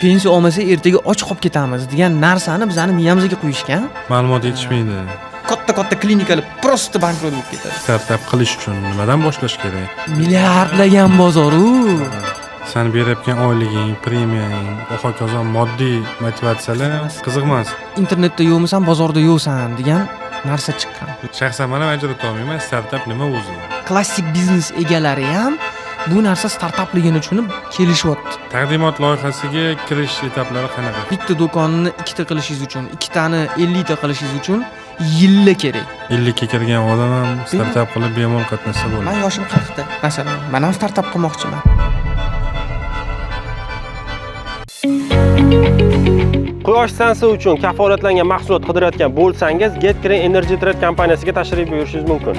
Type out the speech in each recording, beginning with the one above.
Pensiya olmasa ertaga och qolib ketamiz degan narsani bizani miyamizga quyishgan. Ma'lumot yetishmaydi. Katta-katta klinikalar просто bankrot bo'lib ketadi. Startap qilish uchun nimadan boshlash kerak? Milliardlagan bozor u. San berayotgan oyliging, premiyang va hokazo moddiy motivatsiyalar qiziq emas. Internetda yo'qmisan, bozorda yo'qsan degan narsa chiqqan. Shaxsan men ham ajrata olmayman, startap nima o'zi? Klassik biznes egalari ham bu narsa startapligini tushunib kelishyapti. Taqdimot loyihasiga kirish etaplari qanaqa? Bitta do'konni ikkita qilishingiz uchun, ikkitani 50 ta qilishingiz uchun yilla kerak. 50 ga kirgan odam ham startap qilib bemalol qatnashsa bo'ladi. Men yoshim 40 da. Masalan, men ham startap qilmoqchiman. Quyosh stansiya uchun kafolatlangan mahsulot qidirayotgan bo'lsangiz, Get Green Energy Trade kompaniyasiga tashrif buyurishingiz mumkin.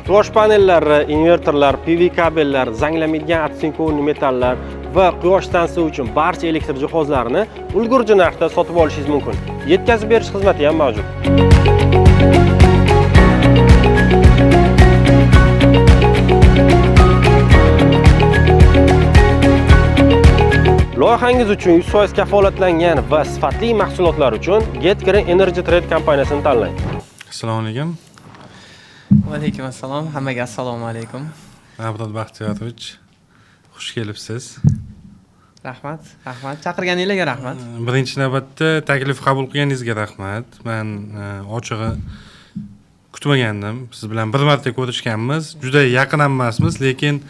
Quyosh panellari, invertorlar, PV kabellar, zanglamaydigan otsinkovniy metallar va quyosh stansiya uchun barcha elektr jihozlarini ulgurji narxda sotib olishingiz mumkin. Yetkazib berish xizmati ham mavjud. Loyihangiz uchun 100% kafolatlangan va sifatli mahsulotlar uchun Get Green Energy Trade kompaniyasini tanlang. Assalomu alaykum. Va alaykum assalom. Hammaga assalomu alaykum. Abror Baxtiyorovich, xush kelibsiz. Rahmat, rahmat. Chaqirganingizga rahmat. Birinchi navbatda taklif qabul qilganingizga rahmat. Men ochig'i kutmagandim. Siz bilan bir marta ko'rishganmiz. Juda yaqin ham emasmiz, lekin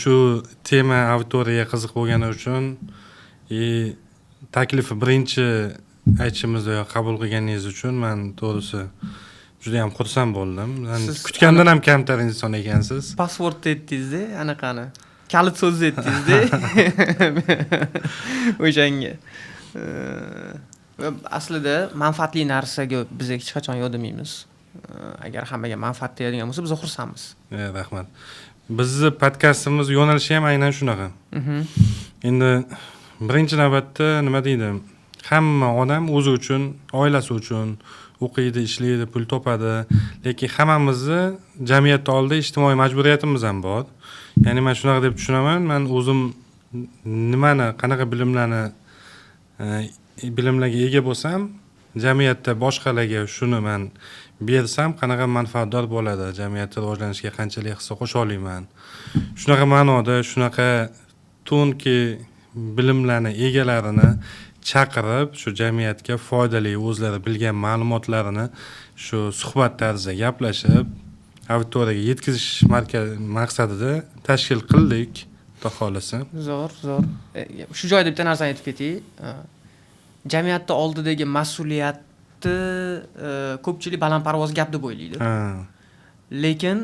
shu tema auditoriyaga qiziq bo'lgani uchun taklifi birinchi aytishimizda qabul qilganingiz uchun men to'g'risi juda ham xursand bo'ldim. Kutgandan ham kamtar inson ekansiz. Pasportni aytdingiz-da, anaqani. Kalit so'zni aytdingiz-da. O'shanga. Aslida manfaatli narsaga biz hech qachon yo'q demaymiz. Agar hammaga manfaat tegadigan bo'lsa, biz xursandmiz. Rahmat. Bizni podkastimiz yo'nalishi ham aynan shunaqa. Endi birinchi navbatda nima deydi? Hamma odam o'zi uchun, oilasi uchun o'qiydi, ishlaydi, pul topadi, lekin hammamizni jamiyat oldida ijtimoiy majburiyatimiz ham bor. Ya'ni men shunaqa deb tushunaman, men o'zim nimani, qanaqa bilimlarni bilimlarga ega bo'lsam, jamiyatda boshqalarga shuni men bersam, qanaqa manfaatdor bo'ladi, jamiyatda rivojlanishiga qanchalik hissa qo'sha olaman. Shunaqa ma'noda, shunaqa to'nki bilimlarni egalarini chaqirib, shu jamiyatga foydali o'zlari bilgan ma'lumotlarini shu suhbat tarzida gaplashib, auditoriyaga yetkazish maqsadida tashkil qildik, xudo xolasa. Zo'r, zo'r. Shu joyda bitta narsani aytib ketay. Jamiyatda oldidagi mas'uliyatni ko'pchilik balandparvoz gap deb o'ylaydi. Lekin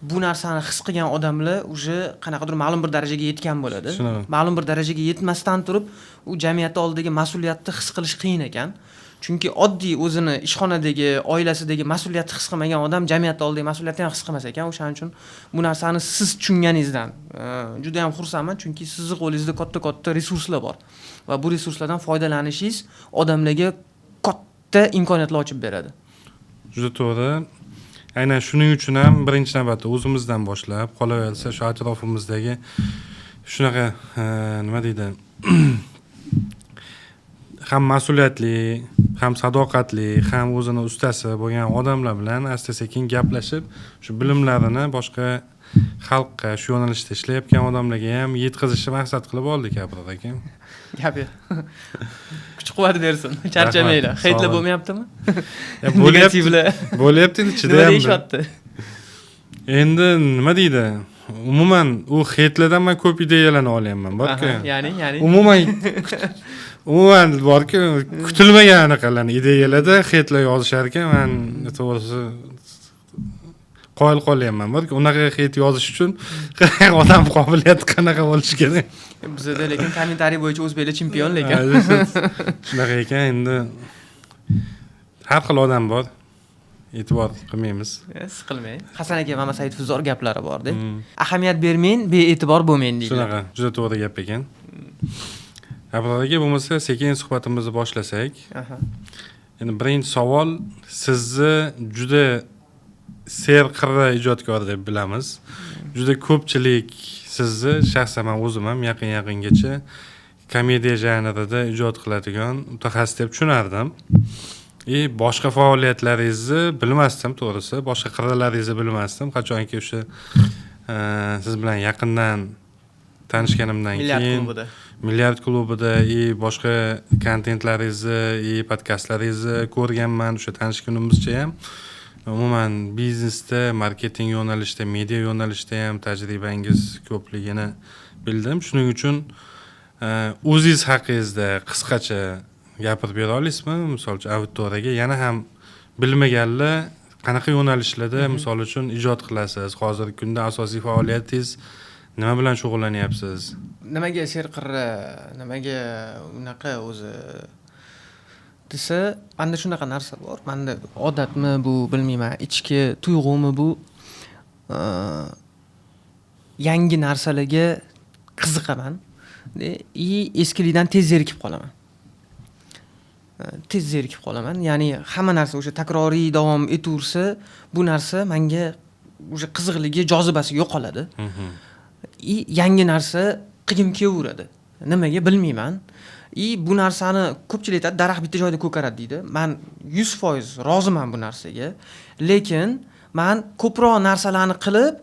bu narsani his qilgan odamlar уже qanaqadir ma'lum bir darajaga yetgan bo'ladi. Ma'lum bir darajaga yetmasdan turib, u jamiyat oldidagi mas'uliyatni his qilish qiyin ekan. Chunki oddiy o'zini ishxonadagi, oilasidagi mas'uliyatni his qilmagan odam jamiyat oldidagi mas'uliyatni ham his qilmas ekan. O'shaning uchun bu narsani siz tushunganingizdan juda ham xursandman, chunki sizni qo'lingizda katta-katta resurslar bor va bu resurslardan foydalanishingiz odamlarga katta imkoniyatlar ochib beradi. Juda to'g'ri. Aynan shuning uchun ham birinchi navbatda o'zimizdan boshlab, qolaversa shu atrofimizdagi shunaqa nima deydi, ham mas'uliyatli, ham sadoqatli, ham o'zini ustasi bo'lgan odamlar bilan asta-sekin gaplashib, shu bilimlarini boshqa xalqqa, shu yo'nalishda ishlayotgan odamlarga ham yetkazishni maqsad qilib oldik, Abror aka. Gap yo'q. Kuch-quvvat bersin. Charchamanglar. Heytlar bo'lmayaptimi? Bo'lyapti. Bo'lyapti endi, chidayapman. Nima deyishyapti? Endi nima deydi? Umuman u heytlardan men ko'p ideyalarni olyapman, borku. Ya'ni. Umuman borku, kutilmagan anaqalarni ideyalarda heytlar yozishar ekan, men to'g'risi qoyil qolyapman. Borku, unaqa heyt yozish uchun odam qobiliyati qanaqa bo'lishi kerak? Bizda lekin kommentariy bo'yicha o'zbeklar chempion lekin. Shunaqa ekan, endi har xil odam bor. E'tibor qilmaymiz. Siqilmang. Hasan aka Mamasaidov zo'r gaplari bor-da. Ahamiyat bermang, bee'tibor bo'lmang deydi. Shunaqa, juda to'g'ri gap ekan. Abror aka, bo'lmasa sekin suhbatimizni boshlasak. Endi birinchi savol, sizni juda Serqirra ijodkor deb bilamiz. Juda ko'pchilik sizni, shaxsan man o'zim ham yaqin-yaqingacha komediya janrida ijod qiladigan mutaxassis deb tushunardim. Boshqa faoliyatlaringizni bilmasdim, to'g'risi, boshqa qirralaringizni bilmasdim. Qachonki o'sha siz bilan yaqindan tanishganimdan keyin Milliard klubida boshqa kontentlaringizni, podkastlaringizni ko'rganman. O'sha tanishgunimizcha ham umuman biznesda, marketing yo'nalishida, media yo'nalishida ham tajribangiz ko'pligini bildim. Shuning uchun o'zingiz haqingizda qisqacha gapirib bera olasizmi? Misol uchun, auditoriyaga yana ham bilmaganlar, qanaqa yo'nalishlarda, misol uchun, ijod qilasiz? Hozirgi kunda asosiy faoliyatingiz nima bilan shug'ullanyapsiz? Nimaga serqirra, nimaga unaqa o'zi desa, manda shunaqa narsa bor. Manda odatmi bu, bilmayman, ichki tuyg'umi bu, yangi narsalarga qiziqaman и eskilikdan tez zerikib qolaman. Tez zerikib qolaman. Ya'ni hamma narsa o'sha takroriy davom etaversa, bu narsa menga o'sha qiziqligi, jozibasi yo'qoladi. И yangi narsa qilgim kelaveradi. Nimaga, bilmayman. И bu narsani ko'pchilik aytadi, daraxt bitta joyda ko'karadi deydi. Man 100% roziman bu narsaga. Lekin man ko'proq narsalarni qilib,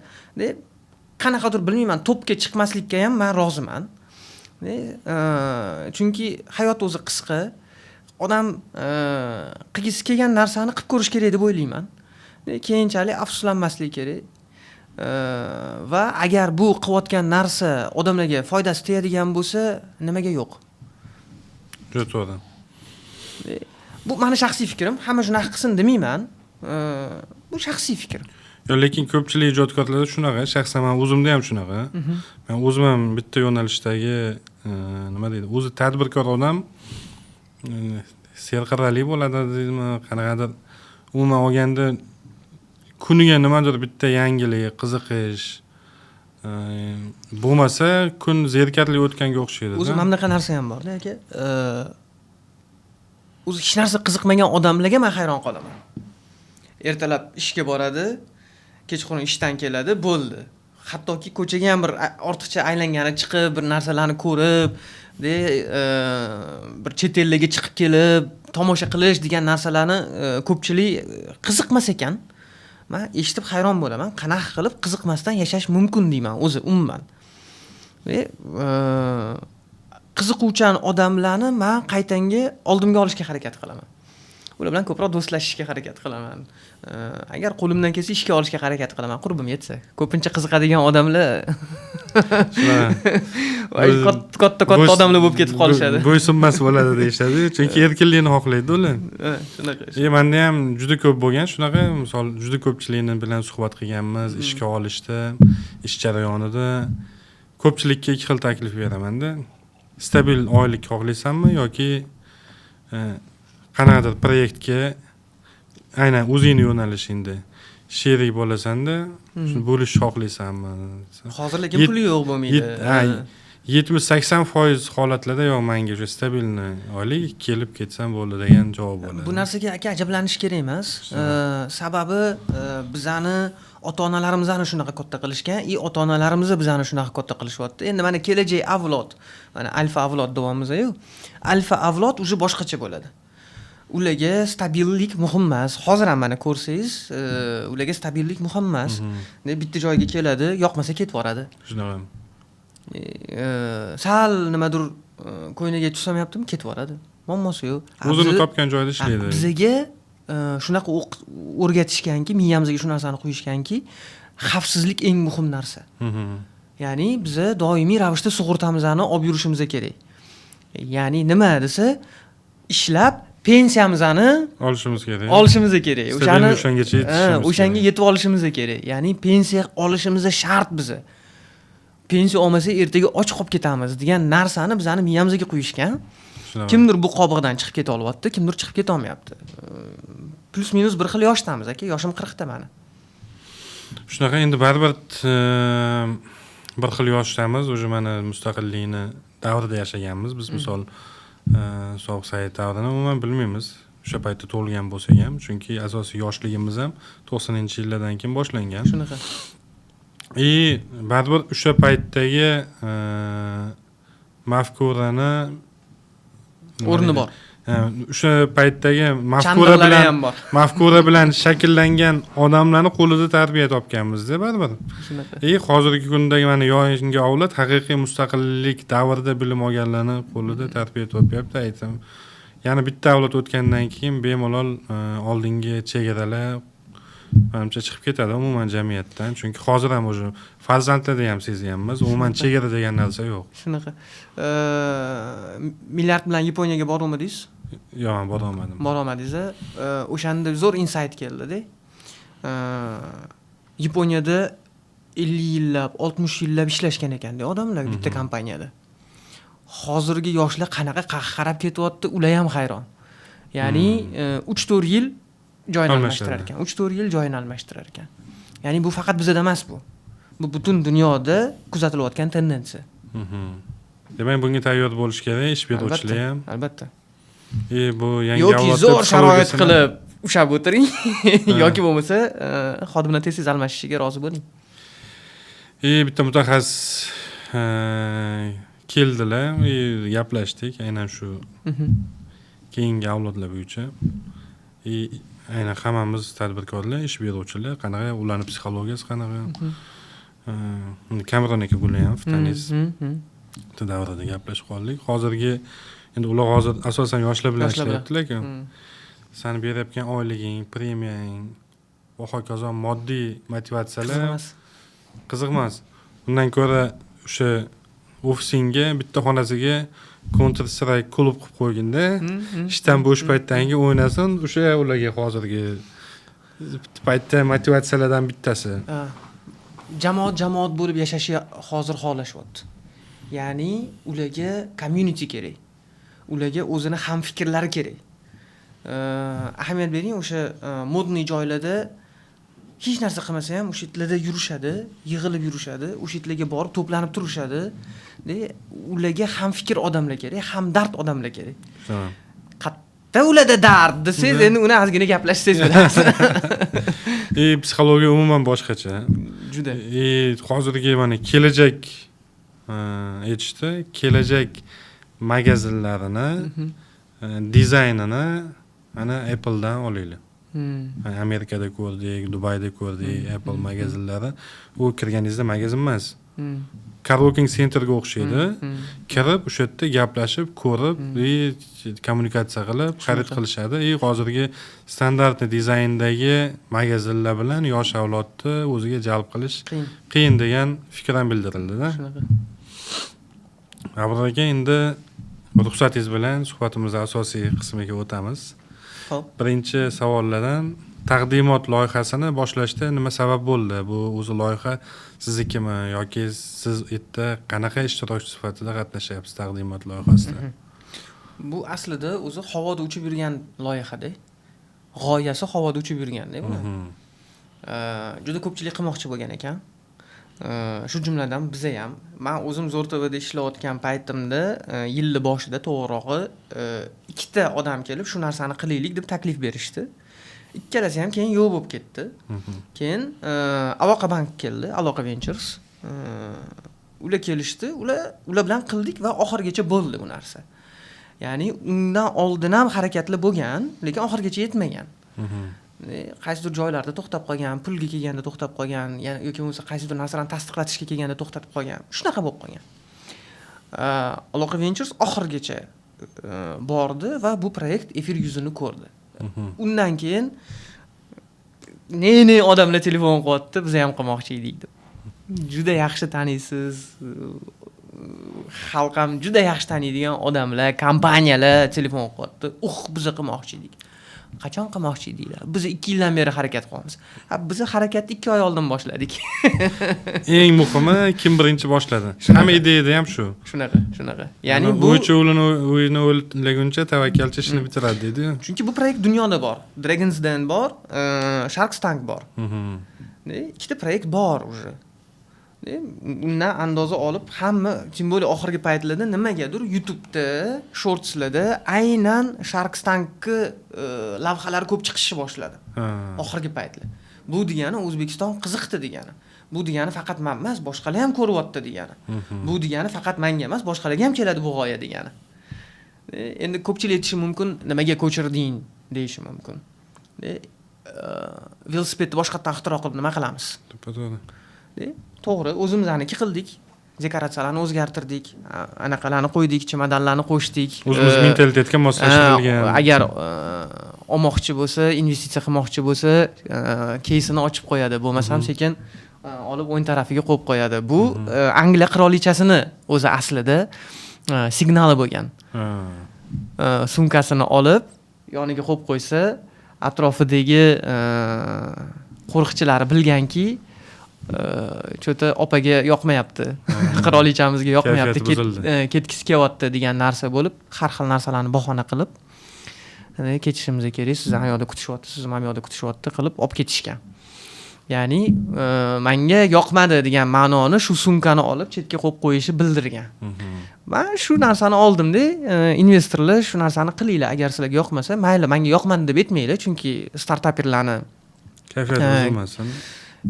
qanaqadir, bilmayman, topga chiqmaslikka ham man roziman. Chunki hayot o'zi qisqa. Odam qilgisi kelgan narsani qilib ko'rish kerak deb o'ylayman. Keyinchalik afsuslanmaslik kerak. Va agar bu qilayotgan narsa odamlarga foydasi tegadigan bo'lsa, nimaga yo'q? Juda to'g'ri. Bu mani shaxsiy fikrim. Hamma shunaqa qilsin demayman. Bu shaxsiy fikr. Yo'q, lekin ko'pchilik ijodkorlarda shunaqa, shaxsan men o'zimda ham shunaqa. Men o'zim ham bitta yo'nalishdagi, nima deydi, o'zi tadbirkor odam serqirralik bo'ladi deydimi, qanaqadir umuman olganda kuniga nimadir bitta yangilik, qiziqish bo'lmasa, kun zerikarli o'tganga o'xshaydi. O'zi mana bunaqa narsa ham borda, aka. O'zi hech narsa qiziqmagan odamlarga men hayron qolaman. Ertalab ishga boradi, kechqurun ishdan keladi, bo'ldi. Hattoki ko'chaga ham bir ortiqcha aylangani chiqib, bir narsalarni ko'rib, bir chet ellarga chiqib kelib, tomosha qilish degan narsalarni ko'pchilik qiziqmas ekan. Men eshitib hayron bo'laman. Qanaqa qilib qiziqmasdan yashash mumkin deyman o'zi umuman. Ve qiziquvchan odamlarni men qaytanga oldimga olishga harakat qilaman. Ular bilan ko'proq do'stlashishga harakat qilaman. Agar qo'limdan kelsa ishga olishga harakat qilaman, qurbim yetsa. Ko'pincha qiziqadigan odamlar katta katta odamlar bo'lib ketib qolishadi. Bo'ysunmas bo'ladi deyishadi, chunki erkinlikni xohlaydi ular. Ha, shunaqa. Menda ham juda ko'p bo'lgan shunaqa, misol juda ko'pchilikni bilan suhbat qilganmiz, ishga olishda, ish jarayonida ko'pchilikka ikki xil taklif beramanda. Stabil oylik xohlaysanmi yoki qanaqadir proyektga aynan o'zingni yo'nalishingda sherik bo'lasanda, shuni bo'lishni xohlaysanmi? Hozir lekin puli yo'q bo'lmaydi. 70-80% holatlarda yo'q, menga o'sha stabilni oylik kelib ketsam bo'ldi degan javob bo'ladi. Bu narsaga aka ajablanish kerak emas. Sababi bizani ota-onalarimizni shunaqa katta qilishgan, и ota-onalarimiz bizani shunaqa katta qilishyapti. Endi mana kelajak avlod, mana alfa avlod deyapmiz-ku. Alfa avlod уже boshqacha bo'ladi. Ularga stabillik muhim emas. Hozir ham mana ko'rsangiz, ularga stabillik muhim emas. Bitta joyga keladi, yoqmasa ketib yuboradi. Shunaqa. Sal nimadir ko'ngliga tusamayaptimi, ketib yuboradi. Muammosi yo'q. O'zini topgan joyda ishlaydi. Bizaga shunaqa o'rgatishganki, miyamizga shu narsani quyishganki, xavfsizlik eng muhim narsa. Ya'ni biza doimiy ravishda sug'urtamizni olib yurishimiz kerak. Ya'ni nima desa, ishlab pensiyamizni olishimiz kerak. Olishimiz kerak. O'shani o'shangacha yetishimiz. O'shanga yetib olishimiz kerak. Ya'ni pensiya olishimiz shart biza. Pensiya olmasak ertaga och qolib ketamiz degan narsani bizani miyamizga quyishgan. Kimdir bu qobig'idan chiqib keta olyapti, kimdir chiqib keta olmayapti. Plus minus bir xil yoshdamiz aka, yoshim 40 ta mani. Shunaqa endi baribir bir xil yoshdamiz, o'sha mana mustaqillikni davrida yashaganmiz. Biz misol sobiq sovet davrini umuman bilmaymiz. O'sha paytda tug'ilgan bo'lsak ham, chunki asosiy yoshligimiz ham 90-yillardan keyin boshlangan. Shunaqa. И baribir o'sha paytdagi mafkurani o'rni bor. O'sha paytdagi mafkura bilan ham bor. Mafkura bilan shakllangan odamlarni qo'lida tarbiya topganmiz-da baribir. Shunaqa. И hozirgi kundagi mana yangi avlod haqiqiy mustaqillik davrida bilim olganlarni qo'lida tarbiya topyapti, aytsam. Yana bitta avlod o'tgandan keyin bemalol oldingi chegaralar manimcha chiqib ketadi umuman jamiyatdan. Chunki hozir ham уже farzandlarda ham sezyapmiz, umuman chegara degan narsa yo'q. Shunaqa. Milliard bilan Yaponiyaga borolmadingiz? Yo'q, men borolmadim. Borolmadingiz. O'shanda zo'r insight keldi-da. Yaponiyada 50 yillab, 60 yillab ishlashgan ekanda odamlar bitta kompaniyada. Hozirgi yoshlar qanaqa qarab ketyapti, ular ham hayron. Ya'ni 3-4 yil joyini almashtirar ekan. 3-4 yil joyini almashtirar ekan. Ya'ni bu faqat bizda emas bu. Bu butun dunyoda kuzatilayotgan tendensiya. Demak, bunga tayyor bo'lish kerak, ish beruvchilar ham. Albatta. Bu yangi yoki zo'r sharoit qilib ushlab o'tiring, yoki bo'lmasa xodimlar tez-tez almashishiga rozi bo'ling. Bitta mutaxassis keldilar, gaplashdik aynan shu keyingi avlodlar bo'yicha. Aynan hammamiz tadbirkorlar, ish beruvchilar, qanaqa ularning psixologiyasi qanaqa. Kamron aka Gulyanov taniysiz. Bitta davrada gaplashib qoldik. Hozirgi endi ular hozir asosan yoshlar bilan ishlayaptilar-ku. Seni berayotgan oyliging, premiyang va hokazo moddiy motivatsiyalar qiziq emas. Undan ko'ra o'sha ofisingga bitta xonasiga Counter Strike klub qilib qo'yginda, ishdan bo'sh paytdan keyin o'ynasin, o'sha ularga hozirgi paytda motivatsiyalardan bittasi. Jamoat bo'lib yashashi hozir xohlashyapti. Ya'ni ularga community kerak. Ularga o'zini hamfikrlari kerak. Ahamiyat bering, o'sha modniy joylarda hech narsa qilmasa ham o'sha yerlarda yurishadi, yig'ilib yurishadi, o'sha yerlarga borib to'planib turishadi. Ularga hamfikr odamlar kerak, hamdard odamlar kerak. Qatta ularda dard desangiz, endi uni ozgina gaplashsangiz bilasiz. Psixologiya umuman boshqacha. Juda. Hozirgi mana kelajak aytishdi, kelajak magazinlarini dizaynini mana Apple'dan olinglar. Amerikada ko'rdik, Dubayda ko'rdik, Apple magazinlari. U kirganingizda magazin emas. Coworking centerga o'xshaydi. Kirib, o'sha yerda gaplashib, ko'rib, kommunikatsiya qilib, xarid qilishadi. Hozirgi standartli dizayndagi magazinlar bilan yosh avlodni o'ziga jalb qilish qiyin degan fikr ham bildirildi-da. Shunaqa. Abror aka, endi ruxsatingiz bilan suhbatimiz asosiy qismiga o'tamiz. Xo'p. Birinchi savollardan taqdimot loyihasini boshlashda nima sabab bo'ldi? Bu o'zi loyiha siznikimi yoki siz yerda qanaqa ishtirokchi sifatida qatnashyapsiz taqdimot loyihasida? Bu aslida o'zi havoda uchib yurgan loyihada. G'oyasi havoda uchib yurganda buni. Juda ko'pchilik qilmoqchi bo'lgan ekan. Shu jumladan biza ham. Men o'zim Zo'r TVda ishlayotgan paytimda, yilni boshida to'g'rirog'i, ikkita odam kelib shu narsani qilaylik deb taklif berishdi. Ikkalasi ham keyin yo'q bo'lib ketdi. Keyin Aloqa bank keldi, Aloqa Ventures. Ular kelishdi, ular bilan qildik va oxirigacha bo'ldi bu narsa. Ya'ni undan oldin ham harakatli bo'lgan, lekin oxirigacha yetmagan. Qaysidir joylarda to'xtab qolgan, pulga kelganda to'xtab qolgan, ya'ni yoki bo'lmasa qaysidir narsani tasdiqlatishga kelganda to'xtatib qolgan. Shunaqa bo'lib qolgan. Aloqa Ventures oxirigacha bordi va bu proyekt efir yuzini ko'rdi. Undan keyin ne odamlar telefon qilyapti, biz ham qilmoqchi edik deb. Juda yaxshi taniysiz, xalq ham juda yaxshi taniydigan odamlar, kompaniyalar telefon qilyapti. Biz qilmoqchi edik. Qachon qilmoqchi edinglar? Biz 2 yildan beri harakat qilyapmiz. Ha, biz harakatni 2 oy oldin boshladik. Eng muhimi kim birinchi boshladi? Hamma ideyada ham shu. Shunaqa, shunaqa. Ya'ni bu o'ychi o'lini o'yini o'ylaguncha tavakkalchi ishini bitiradi deydi-yu. Chunki bu proyekt dunyoda bor. Dragon's Den bor, Shark Tank bor. Ikkita proyekt bor уже. Undan andoza olib hamma, тем более oxirgi paytlarda nimagadir YouTubeda shortslarda aynan Shark Tankni lavhalari ko'p chiqishni boshladi oxirgi paytlar. Bu degani O'zbekiston qiziqdi degani. Bu degani faqat man emas, boshqalar ham ko'ryapti degani. Bu degani faqat manga emas, boshqalarga ham keladi bu g'oya degani. Endi ko'pchilik aytishi mumkin, nimaga ko'chirding deyishi mumkin. Velosipedni boshqatdan ixtiro qilib nima qilamiz? To'ppa-to'g'ri. To'g'ri, o'zimizniki qildik. Dekoratsiyalarni o'zgartirdik, anaqalarni qo'ydik, chemodanlarni qo'shdik. O'zimiz mentalitetga moslashtirilgan. Agar olmoqchi bo'lsa, investitsiya qilmoqchi bo'lsa, keysini ochib qo'yadi. Bo'lmasam sekin olib o'ng tarafiga qo'yib qo'yadi. Bu Angliya qirolichasini o'zi aslida signali bo'lgan. Sumkasini olib yoniga qo'yib qo'ysa, atrofidagi qo'riqchilari bilganki, чё-то opaga yoqmayapti, qirolichamizga yoqmayapti, ketgisi kelyapti degan narsa bo'lib, har xil narsalarni bahona qilib, ketishimiz kerak, sizni ham yoqda kutishyapti, sizni ham yoqda kutishyapti qilib olib ketishgan. Ya'ni manga yoqmadi degan ma'noni shu sumkani olib chetga qo'yib qo'yishi bildirgan. Man shu narsani oldimda, investorlar shu narsani qilinglar, agar sizlarga yoqmasa, mayli, manga yoqmadi deb aytmanglar, chunki startaperlarni kayfiyati buzilmasin,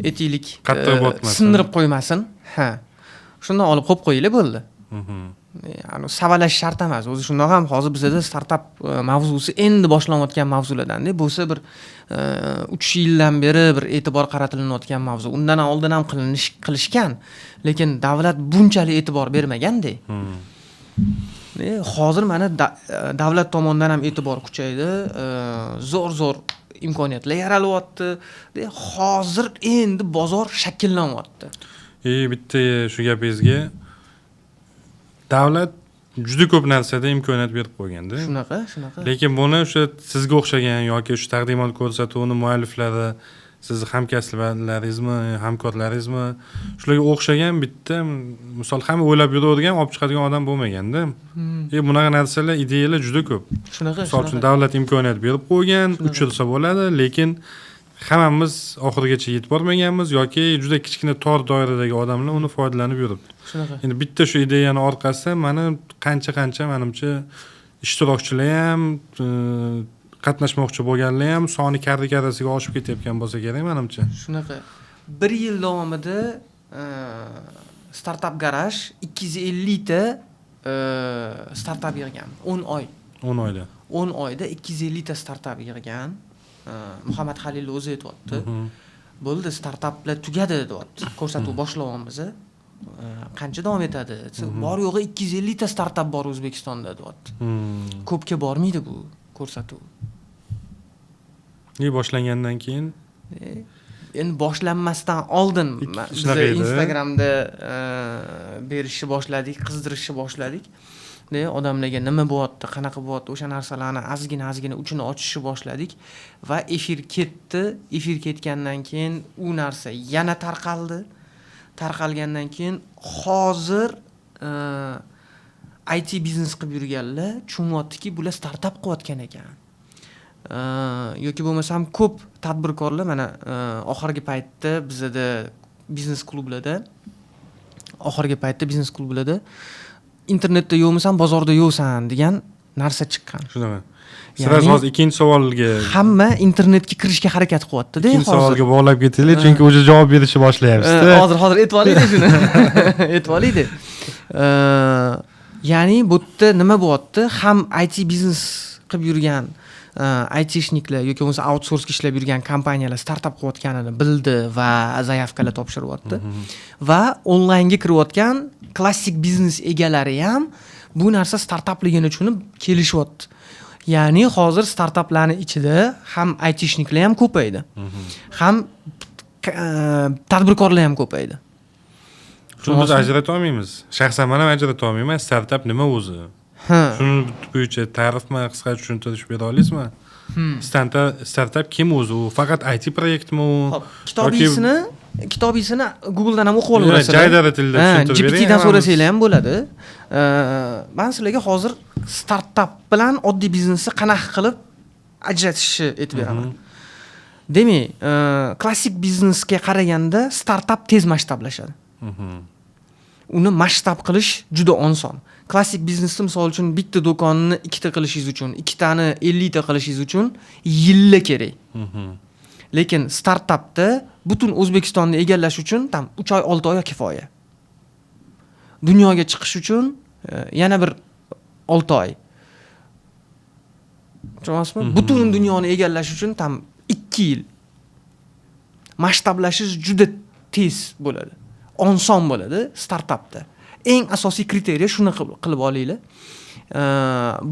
aytaylik, qattiq botmasin, sindirib qo'ymasin. Ha. Shundan olib qo'yib qo'yinglar, bo'ldi. Ya'ni savalash shart emas. O'zi shundoq ham hozir bizada startap mavzusi endi boshlanayotgan mavzulardan-da. Bo'lsa bir 3 yildan beri bir e'tibor qaratilayotgan mavzu. Undan oldin ham qilishgan, lekin davlat bunchalik e'tibor bermaganda. Hozir mana davlat tomonidan ham e'tibor kuchaydi. Zo'r-zo'r imkoniyatlar yaralyapti. Hozir endi bozor shakllanyapti. Bitta shu gapingizga, davlat juda ko'p narsada imkoniyat berib qo'yganda. Shunaqa, shunaqa. Lekin buni o'sha sizga o'xshagan yoki shu taqdimot ko'rsatuvini mualliflari, sizni hamkasblaringizmi, hamkorlaringizmi, shularga o'xshagan bitta misol hamma o'ylab yuravergan, olib chiqadigan odam bo'lmaganda. Bunaqa narsalar, ideyalar juda ko'p. Shunaqa, Misol uchun davlat imkoniyat berib qo'ygan, uchirsa bo'ladi, lekin hammamiz oxirigacha yetib bormaganmiz yoki juda kichkina tor doiradagi odamlar uni foydalanib yuribdi. Shunaqa. Endi bitta shu ideyani orqasida mana qancha-qancha manimcha ishtirokchilar ham, qatnashmoqchi bo'lganlar ham soni karra-karrasiga oshib ketayotgan bo'lsa kerak manimcha. Shunaqa. 1 yil davomida Startup Garaj 250 ta startap yig'gan. 10 oy. 10 oyda. 10 oyda 250 ta startap yig'gan. Muhammad Halil o'zi aytyapti. Bo'ldi, startaplar tugadi deyapti. Ko'rsatuv boshlayapmiz. Qancha davom etadi? Bor yo'g'i 250 ta startap bor O'zbekistonda deyapti. Ko'pga bormaydi bu ko'rsatuv. Boshlangandan keyin? Endi boshlanmasdan oldin biz Instagramda berishni boshladik, qizdirishni boshladik. Odamlarga nima bo'lyapti, qanaqa bo'lyapti, o'sha narsalarni ozgina-ozgina uchini ochishni boshladik va efir ketdi. Efir ketgandan keyin u narsa yana tarqaldi. Tarqalgandan keyin hozir IT biznes qilib yurganlar tushunyaptiki, bular startap qilayotgan ekan. Yoki bo'lmasam ko'p tadbirkorlar mana oxirgi paytda bizada biznes klublarda, oxirgi paytda biznes klublarda internetda yo'qmisan, bozorda yo'qsan degan narsa chiqqan. Shunaqa. Sraz hozir ikkinchi savolga hamma internetga kirishga harakat qilyapti-da. Ikkinchi savolga bog'lab ketaylik, chunki o'sha javob berishni boshlayapsiz-da. Hozir aytib olaylik shuni. Aytib olaylik. Ya'ni bu yerda nima bo'lyapti? Ham IT biznes qilib yurgan айтишникlar yoki bo'lmasa outsourcega ishlab yurgan kompaniyalar startap qilayotganini bildi va заявка lar topshiryapti. Va onlaynga kirayotgan klassik biznes egalari ham bu narsa startapligini tushunib kelishyapti. Ya'ni hozir startaplarning ichida ham айтишник lar ham ko'paydi. Ham tadbirkorlar ham ko'paydi. Shuni biz ajrata olmaymiz. Shaxsan men ham ajrata olmayman. Startap nima o'zi? Shuni bo'yicha ta'rifmi, qisqa tushuntirish bera olasizmi? Startap kim o'zi? U faqat IT proyektmi u? Xo'p, kitobisini Google'dan ham o'qib olaverasizlar. Jaydari tilda tushuntirib bering. GPT dan so'rasanglar ham bo'ladi. Men sizlarga hozir startap bilan oddiy biznesni qanaqa qilib ajratishni aytib beraman. Demak, klassik biznesga qaraganda startap tez masshtablashadi. Uni masshtab qilish juda oson. Klassik biznesda, misol uchun, bitta do'konni ikkita qilishingiz uchun, ikkitani 50 ta qilishingiz uchun yillar kerak. Lekin startapda butun O'zbekistonni egallash uchun там 3 oy, 6 oy kifoya. Dunyoga chiqish uchun yana bir 6 oy. Tushunyapsizmi? Butun dunyoni egallash uchun там 2 yil. Masshtablashish juda tez bo'ladi, oson bo'ladi startapda. Eng asosiy критерий shuni qilib olinglar.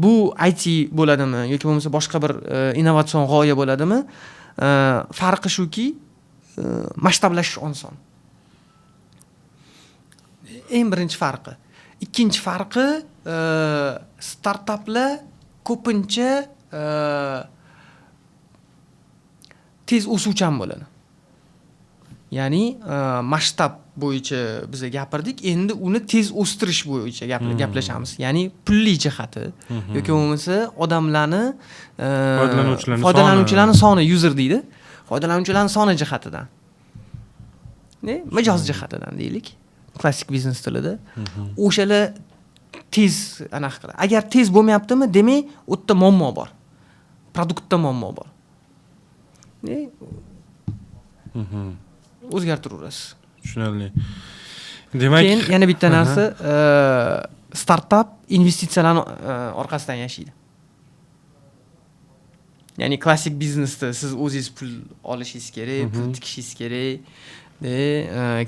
Bu IT bo'ladimi yoki bo'lmasa boshqa bir innovatsion g'oya bo'ladimi, farqi shuki, masshtablashish oson. Eng birinchi farqi. Ikkinchi farqi, startaplar ko'pincha tez o'suvchan bo'ladi. Ya'ni masshtab bo'yicha biza gapirdik, endi uni tez o'stirish bo'yicha gaplashamiz. Ya'ni pulli jihati yoki bo'lmasa odamlarni Foydalanuvchilarni foydalanuvchilarni soni, user deydi, foydalanuvchilarni soni jihatidan, ne, mijoz jihatidan deylik klassik biznes tilida, o'shalar tez anaqa qiladi. Agar tez bo'lmayaptimi, demak, u yerda muammo bor, продукт da muammo bor. Ne, o'zgartiraverasiz. Tushunarli. Demak, Keyin yana bitta narsa, startap investitsiyalarni orqasidan yashaydi. Ya'ni klassik biznesda siz o'zingiz pul olishingiz kerak, pul tikishingiz kerak de,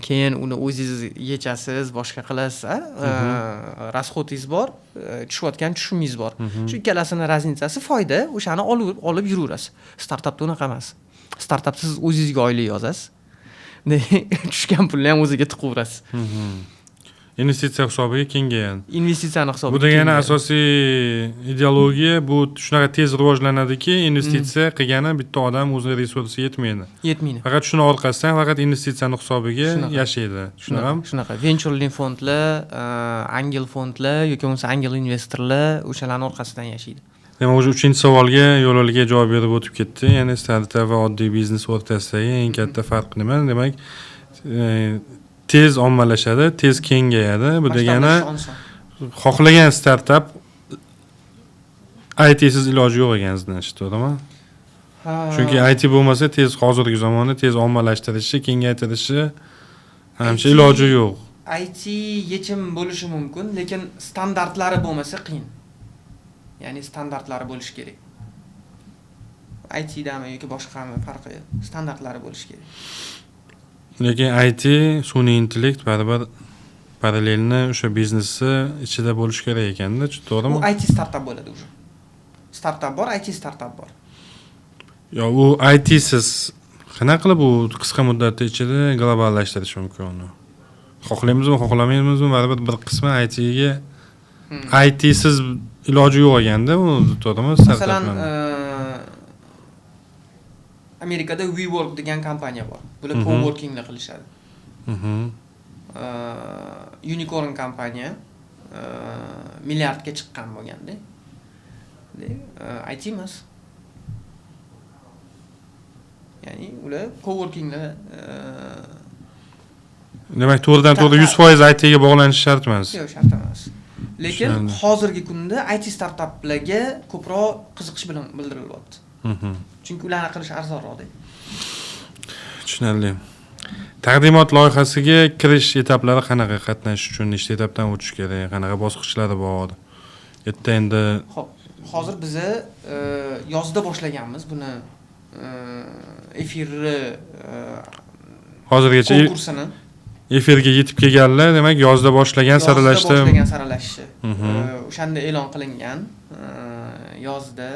keyin uni o'zingiz yechasiz, boshqa qilasiz, a? Расход ingiz bor, tushayotgan tushumingiz bor. Shu ikkalasini разница si foyda, o'shani olib yuraverasiz. Startapda unaqa emas. Startap siz o'zingizga oylik yozasiz, tushgan pulni ham o'ziga tiqaverasiz. Investitsiya hisobiga kengayadi. Investitsiyani hisobiga Bu degani kengayadi. asosiy ideologiya bu shunaqa tez rivojlanadiki, investitsiya qilgani bitta odam o'zini resursi yetmaydi. Yetmaydi. Faqat shuni orqasidan, faqat investitsiyani hisobiga Shunaqa. yashaydi. Shunaqami? Shunaqa. Venchurli fondlar, angel fondlar yoki bo'lmasa angel investorlar o'shalarni orqasidan yashaydi. Demak, уже uchinchi savolga yo'l-yo'lga javob berib o'tib ketdi. Ya'ni startap va oddiy biznes o'rtasidagi eng katta farq nima? Demak, tez ommalashadi, tez kengayadi. Bu degani Masshtablashish oson. xohlagan startap ITsiz iloji yo'q ekan, значит, to'g'rimi? Ha. Chunki IT bo'lmasa, tez, hozirgi zamonda tez ommalashtirishi, kengaytirishi ancha iloji yo'q. IT yechim bo'lishi mumkin, lekin standartlari bo'lmasa qiyin. Ya'ni standartlari bo'lishi kerak. ITdami yoki boshqami, farqi yo'q. Standartlari bo'lishi kerak. Lekin IT, sun'iy intellekt baribir параллельно o'sha biznesni ichida bo'lishi kerak ekanda, to'g'rimi? U IT startap bo'ladi уже. Startap bor, IT startap bor. Yo, u ITsiz qanaqa qilib u qisqa muddatda ichida globallashtirish mumkin uni? Xohlaymizmi, xohlamaymizmi, baribir bir qismi ITga, ITsiz iloji yo'q ekanda u, to'g'rimi? Masalan, Startaplarni. Amerikada WeWork degan kompaniya bor. Bular coworkinglar qilishadi. Unicorn kompaniya, milliardga chiqqan bo'lganda. IT emas. Ya'ni ular coworkinglar Demak, to'g'ridan to'g'ri 100% ITga bog'lanishi shart emas. Yo'q, shart emas. Lekin Tushunarli. hozirgi kunda IT startaplarga ko'proq qiziqish bilan bildirilyapti. Chunki ularni qilish arzonroqda. Tushunarli. Taqdimot loyihasiga kirish etaplari qanaqa? Qatnashish uchun nechta etapdan o'tish kerak? Qanaqa bosqichlari bor? Yerda endi Xo'p, hozir biza yozda boshlaganmiz buni, efirni hozirgacha konkursini. Efirga yetib kelganlar, demak, yozda boshlagan Yozda saralashda boshlagan saralashni. O'shanda e'lon qilingan, yozda.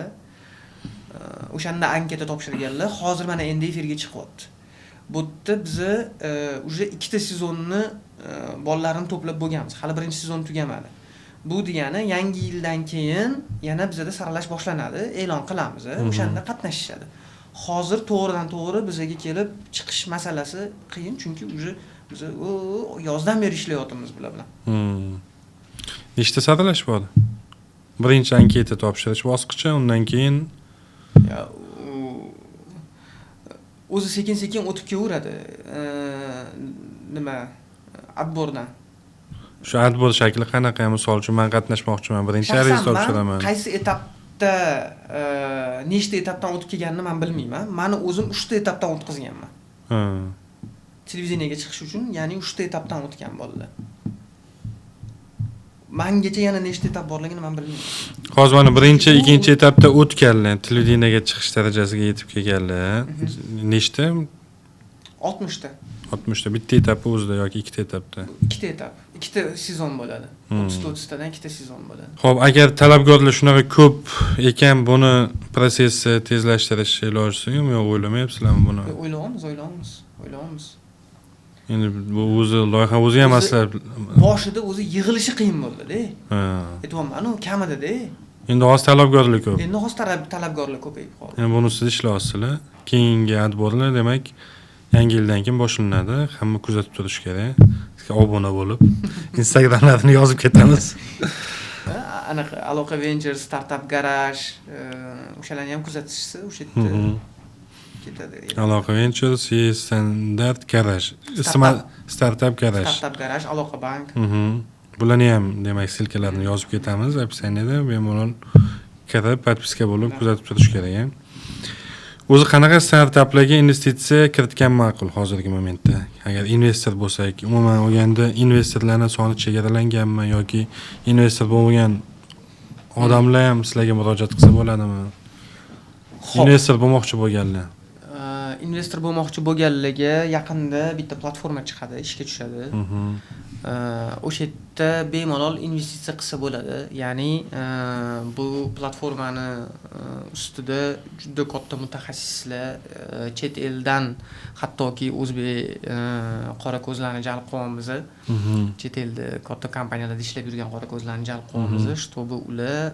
O'shanda anketa topshirganlar hozir mana endi efirga chiqyapti. Bu yerda biza уже ikkita sezonni bolalarini to'plab bo'lganmiz. Hali birinchi sezon tugamadi. Bu degani yangi yildan keyin yana bizada saralash boshlanadi, e'lon qilamiz, o'shanda qatnashishadi. Hozir to'g'ridan to'g'ri bizaga kelib chiqish masalasi qiyin, chunki уже biz yozdan beri ishlayapmiz bular bilan. Nechta saralash bor? Birinchi anketa topshirish bosqichi, undan keyin Ya, o'zi sekin-sekin o'tib kelaveradi. Nima, Отбор dan. Shu отбор shakli qanaqa? Misol uchun, man qatnashmoqchiman, birinchi ariza Shaxsan man topshiraman. qaysi etapda, nechta etapdan o'tib kelganini man bilmayman. Mani o'zim uchta etapdan o'tkazganman. Televideniyega chiqish uchun, ya'ni uchta etapdan o'tgan bolalar. Mangacha yana nechta etap borligini man bilmayman. Hozir mana birinchi, ikkinchi etapda o'tganlar, televideniyega chiqish darajasiga yetib kelganlar nechta? 60 ta. 60 ta bitta etapni o'zida yoki ikkita etapda? Ikkita etap, ikkita sezon bo'ladi. 30 ta, 30 tadan ikkita sezon bo'ladi. Ho'p, agar talabgorlar shunaqa ko'p ekan, buni prosesni tezlashtirish ilojisi yo'qmi, yo'q, o'ylamayapsizlarmi buni? O'ylayapmiz, o'ylayapmiz, o'ylayapmiz. Endi bu o'zi loyiha o'zi ham O'zi- asli Boshida o'zi yig'ilishi qiyin bo'ldida. Aytyapman, u kam edida. Endi hozir talabgorlar ko'p. Endi hozir talabgorlar ko'payib qoldi. Endi buni ustida ishlayapsizlar. Keyingi отбор lar, demak, yangi yildan keyin boshlanadi. Hamma kuzatib turishi kerak. Sizga obuna bo'lib, Instagramlarini yozib ketamiz. Ha, anaqa Aloqa Venture, Startup Garage, o'shalarni ham kuzatishsa, o'sha yerda ketadi. Aloqa Ventures, Standart Garage, ismi Startup Garage. Startup Garage, Aloqa Bank. Bularni ham, demak, ссылка larini yozib ketamiz описание da, bemalol kirib, подписка bo'lib, kuzatib turish kerak, a? O'zi qanaqa startaplarga investitsiya kiritgan ma'qul hozirgi momentda, agar investor bo'lsak? Umuman olganda, investorlarni soni chegaralanganmi yoki investor bo'lmagan odamlar ham sizlarga murojaat qilsa bo'ladimi? Xo'p. Investor bo'lmoqchi bo'lganlar. Investor bo'lmoqchi bo'lganlarga yaqinda bitta platforma chiqadi, ishga tushadi. O'sha yerda bemalol investitsiya qilsa bo'ladi. Ya'ni bu platformani ustida juda katta mutaxassislar, chet eldan hattoki o'zbek qora ko'zlarni jalb qilyapmiz. Chet elda katta kompaniyalarda ishlab yurgan qora ko'zlarni jalb qilyapmiz, чтобы ular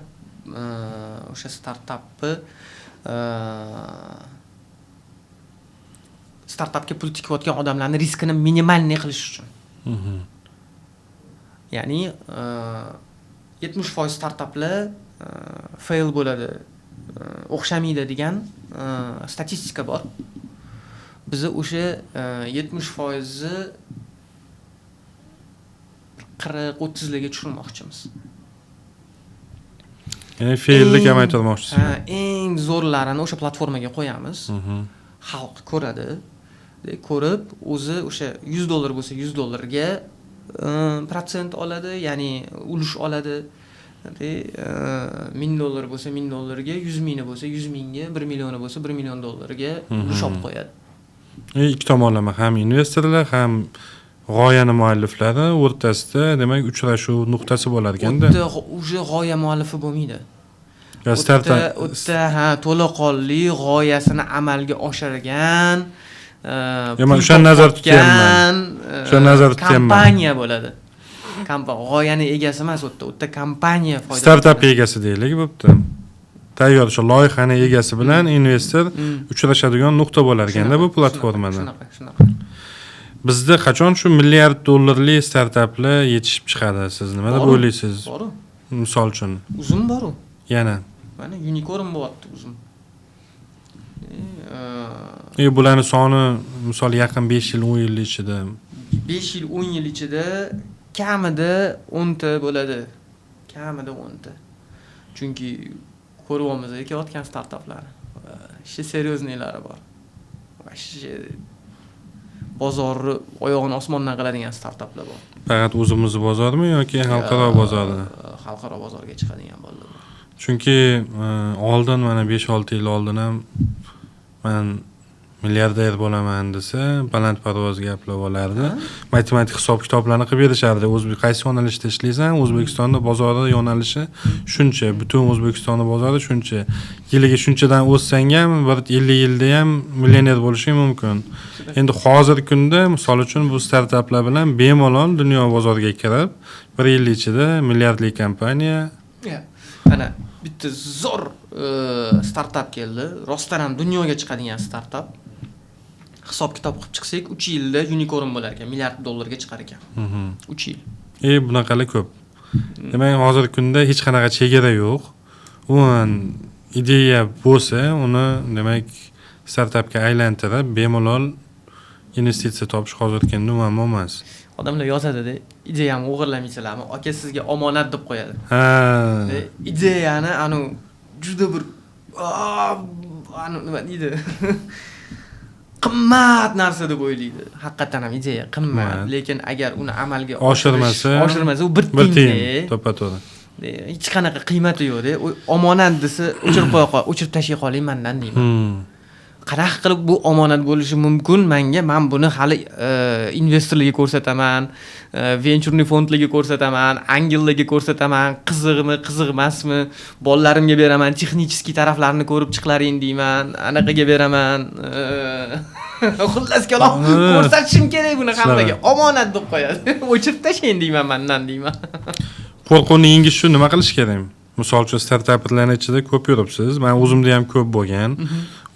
o'sha startapga pul tikayotgan odamlarni riskini минимальный qilish uchun. Ya'ni 70% startaplar fail bo'ladi, o'xshamaydi degan statistika bor. Biza o'sha 70 foizni 40-30larga tushirmoqchimiz. Ya'ni failni kamaytirmoqchisiz. Ha, eng zo'rlarini o'sha platformaga qo'yamiz. Xalq ko'radi. Ko'rib, o'zi o'sha 100 dollar bo'lsa, 100 dollarga protsent oladi, ya'ni ulush oladi. 1000 dollar bo'lsa, 1000 dollarga, 100 mingni bo'lsa, 100 mingga, 1 millioni bo'lsa, 1 million dollarga ulush olib qo'yadi. Ikki tomonlama, ham investorlar, ham g'oyani mualliflari o'rtasida, demak, uchrashuv nuqtasi bo'lar ekanda. U yerda уже g'oya muallifi bo'lmaydi. Yo, startap U yerda, ha, to'laqonli g'oyasini amalga oshirgan, Yo, man pul o'shani nazarda topayotgan, tutyapman. O'shani nazarda tutyapman. kompaniya bo'ladi. G'oyani egasi emas u yerda, u yerda kompaniya foyda. Startap egasi deylik, bo'pti. Tayyor o'sha loyihani egasi bilan investor uchrashadigan nuqta bo'lar ekanda bu platformada. Shunaqa, shunaqa. Bizda qachon shu milliard dollarli startaplar yetishib chiqadi? Siz nima deb Boru. o'ylaysiz? Boru. Misol uchun. Uzum boru. Yana. Mana unicorn bo'lyapti Uzum. Bularni soni, misol, yaqin 5 yil, 10 yil ichida? 5 yil, 10 yil ichida kamida 10 ta bo'ladi. Kamida 10 ta. Chunki ko'ryapmiz kelayotgan startaplarni. Вообще серьезный lari bor. Вообще bozorni oyog'ini osmondan qiladigan startaplar bor. Faqat o'zimizni bozormi yoki xalqaro bozorda? Xalqaro bozorga chiqadigan bolalar bor. Chunki oldin, mana 5-6 yil oldin ham man milliarder bo'laman desa, balandparvoz gaplar bo'lardi. Matematik hisob kitoblarni qilib berishardi. O'zbek qaysi yo'nalishda ishlaysan, O'zbekistonda bozori yo'nalishi shuncha, butun O'zbekistonni bozori shuncha, yiliga shunchadan o'ssang ham, bir 50 yilda ham millioner bo'lishing mumkin. Endi hozirgi kunda, misol uchun, bu startaplar bilan bemalol dunyo bozoriga kirib, bir yil ichida milliardli kompaniya. Ya, mana bitta zo'r startap keldi. Rostdan ham dunyoga chiqadigan startap. Hisob kitob qilib chiqsak, 3 yilda unicorn bo'lar ekan, milliard dollarga chiqar ekan. 3 yil. Bunaqalar ko'p. Demak, hozirgi kunda hech qanaqa chegara yo'q. Umuman, ideya bo'lsa, uni, demak, startapga aylantirib, bemalol investitsiya topish hozirgi kunda muammo emas. Odamlar yozadi-da, ideyamni o'g'irlamaysizlarmi? Aka, sizga omonat deb qo'yadi. Ha. Ideyani anu juda bir anu nima deydi? Qimmat narsa deb o'ylaydi. Haqiqatan ham ideya qimmat, lekin agar uni amalga oshirmasa u bir tiyin, to'ppa-to'g'ri. Hech qanaqa qiymati yo'q-da. Omonat desa o'chirib qo'ya qol, o'chirib tashlay qoling mendan deyman. Qanaqa qilib bu omonat bo'lishi mumkin menga? Men buni hali investorlarga ko'rsataman, venchurniy fondlarga ko'rsataman, angellarga ko'rsataman, qizig'mi, qiziq emasmi, bolalarimga beraman, texnik taraflarini ko'rib chiqlaring deyman, anaqaga beraman. Xullas kalom ko'rsatishim kerak buni hammaga. Omonat deb qo'yadi. O'chirib tashlang deyman mendan deyman. Qo'rquvni yengish uchun nima qilish kerak? Misol uchun startaplarning ichida ko'p yuribsiz. Men o'zimda ham ko'p bo'lgan.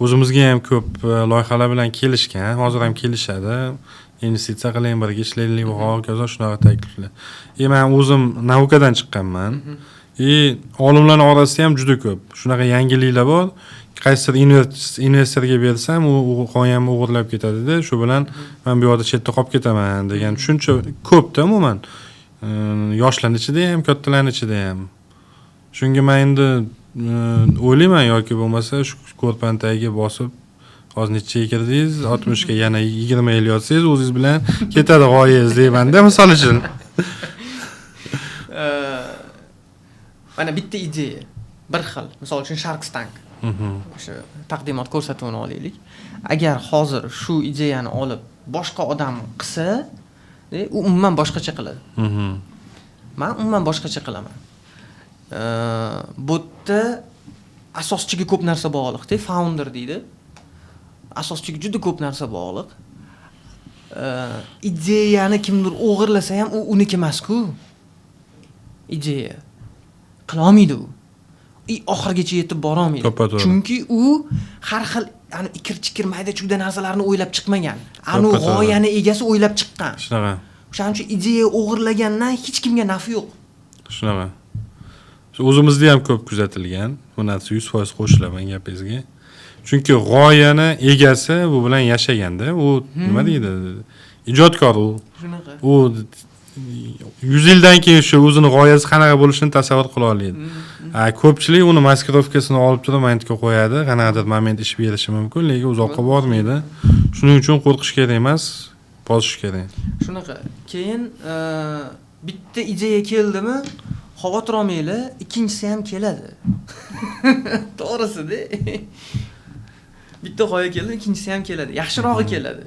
O'zimizga ham ko'p loyihalar bilan kelishgan, hozir ham kelishadi. Investitsiya qiling, birga ishlaylik va hokazo shunaqa takliflar. Men o'zim naukadan chiqqanman. Olimlarning orasida ham juda ko'p shunaqa yangiliklar bor. Qaysidir investorga bersam, u g'oyamni o'g'irlab ketadi-da, shu bilan men bu yerda chetda qolib ketaman degan tushuncha ko'p-da umuman. Yoshlarning ichida ham, kattalarning ichida ham. Shunga men endi o'ylayman yoki bo'lmasa shu ko'rpani tagiga bosib hozir nechaga kirdingiz, 60 ga yana 20 yil yotsangiz o'zingiz bilan ketadi g'oyangiz deyman-da, misol uchun. Mana bitta ideya, bir xil, misol uchun Shark Tank. O'sha taqdimot ko'rsatuvini olaylik. Agar hozir shu ideyani olib boshqa odam qilsa, u umuman boshqacha qiladi. Men umuman boshqacha qilaman. Bu yerda asoschiga ko'p narsa bog'liq-da, founder deydi. Asoschiga juda ko'p narsa bog'liq. Ideyani kimdir o'g'irlasa ham u uniki emas-ku. Ideya qila olmaydi u. Oxirigacha yetib bora olmaydi. Chunki u har xil ani ikir-chikir mayda-chuyda narsalarni o'ylab chiqmagan. Anu g'oyani egasi o'ylab chiqqan. Shunaqa. O'shaning uchun ideya o'g'irlagandan hech kimga nafi yo'q. Shunaqa. O'zimizda ham ko'p kuzatilgan. Bu narsa 100% qo'shilaman gapingizga. Chunki g'oyani egasi bu bilan yashaganda, u nima deydi? Ijodkor u. Shunaqa. U 100 yildan keyin shu o'zini g'oyasi qanaqa bo'lishini tasavvur qila oladi. Ko'pchilik uni maskirovkasini olib turib momentga qo'yadi, qanaqadir moment ish berishi mumkin, lekin uzoqqa bormaydi. Shuning uchun qo'rqish kerak emas, bosish kerak. Shunaqa. Keyin bitta ideya keldimi, xavotir olmanglar, ikkinchisi ham keladi. To'g'risi-da. Bitta g'oya keldi, ikkinchisi ham keladi, yaxshirog'i keladi.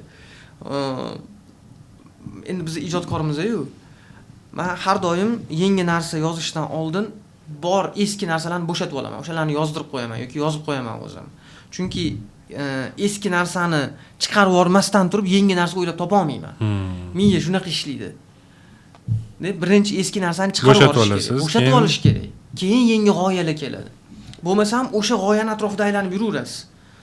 Endi biz ijodkormiz-ku. Men har doim yangi narsa yozishdan oldin bor eski narsalarni bo'shatib olaman, o'shalarni yozdirib qo'yaman yoki yozib qo'yaman o'zim. Chunki eski narsani chiqarib yubormasdan turib yangi narsa o'ylab topa olmayman. Miya shunaqa ishlaydi. Birinchi eski narsani chiqarib yuborish kerak, bo'shatib olish kerak. Keyin yangi g'oyalar keladi. Bo'lmasam o'sha g'oyani atrofida aylanib yuraverasiz.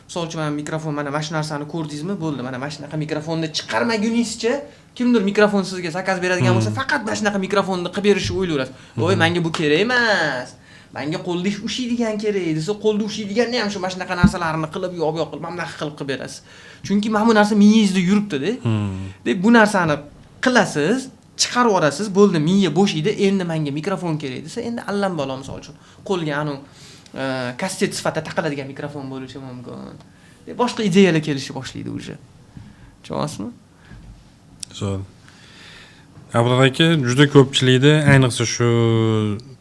Misol uchun mana mikrofon, mana shu narsani ko'rdingizmi? Bo'ldi, mana shunaqa mikrofonni chiqarmaguningizcha kimdir mikrofon sizga zakaz beradigan bo'lsa, faqat mana shunaqa mikrofonni qilib berishni o'ylayverasiz. Voy, menga bu kerak emas. Menga qo'lda ushlaydigan kerak desa, qo'lda ushlaydiganni ham shu mana shunaqa narsalarni qilib, yo'q-yo'q qilib, mana bunaqa qilib qilib berasiz. Chunki mana bu narsa miyangizda yuribdi-da. Deb bu narsani qilasiz, chiqarib yuborasiz, bo'ldi, miya bo'shiydi, endi menga mikrofon kerak desa, endi allambalo misol uchun qo'lga anu kasset sifatida taqiladigan mikrofon bo'lishi mumkin. Boshqa ideyalar kelishni boshlaydi уже. Tushunasizmi? Zo'r. Abror aka, juda ko'pchilikda ayniqsa shu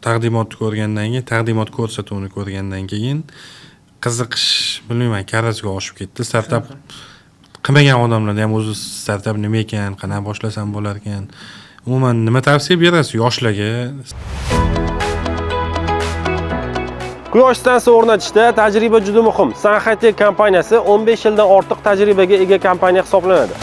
taqdimotni ko'rgandan keyin, taqdimot ko'rsatuvini ko'rgandan keyin qiziqish, bilmayman, karrasiga oshib ketdi. Startap qilmagan odamlarda ham o'zi startap nima ekan, qanaqa boshlasam bo'lar ekan, umuman nima tavsiya berasiz yoshlarga? Quyosh stansiya o'rnatishda tajriba juda muhim. Sun Hightech kompaniyasi 15 yildan ortiq tajribaga ega kompaniya hisoblanadi.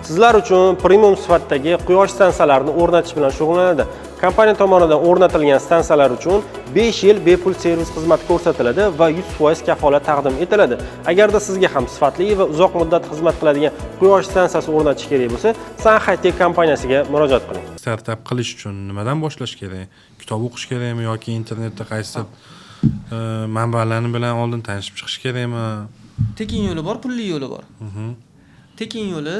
Sizlar uchun premium sifatdagi quyosh stansiyalarini o'rnatish bilan shug'ullanadi. Kompaniya tomonidan o'rnatilgan stansiyalar uchun 5 yil bepul servis xizmati ko'rsatiladi va 100% kafolat taqdim etiladi. Agarda sizga ham sifatli va uzoq muddat xizmat qiladigan quyosh stansiyasi o'rnatish kerak bo'lsa, Sun Hightech kompaniyasiga murojaat qiling. Startap qilish uchun nimadan boshlash kerak? Kitob o'qish kerakmi yoki internetda qaysi Manbalarni bilan oldin tanishib chiqish kerakmi? Tekin yo'li bor, pulli yo'li bor. Tekin yo'li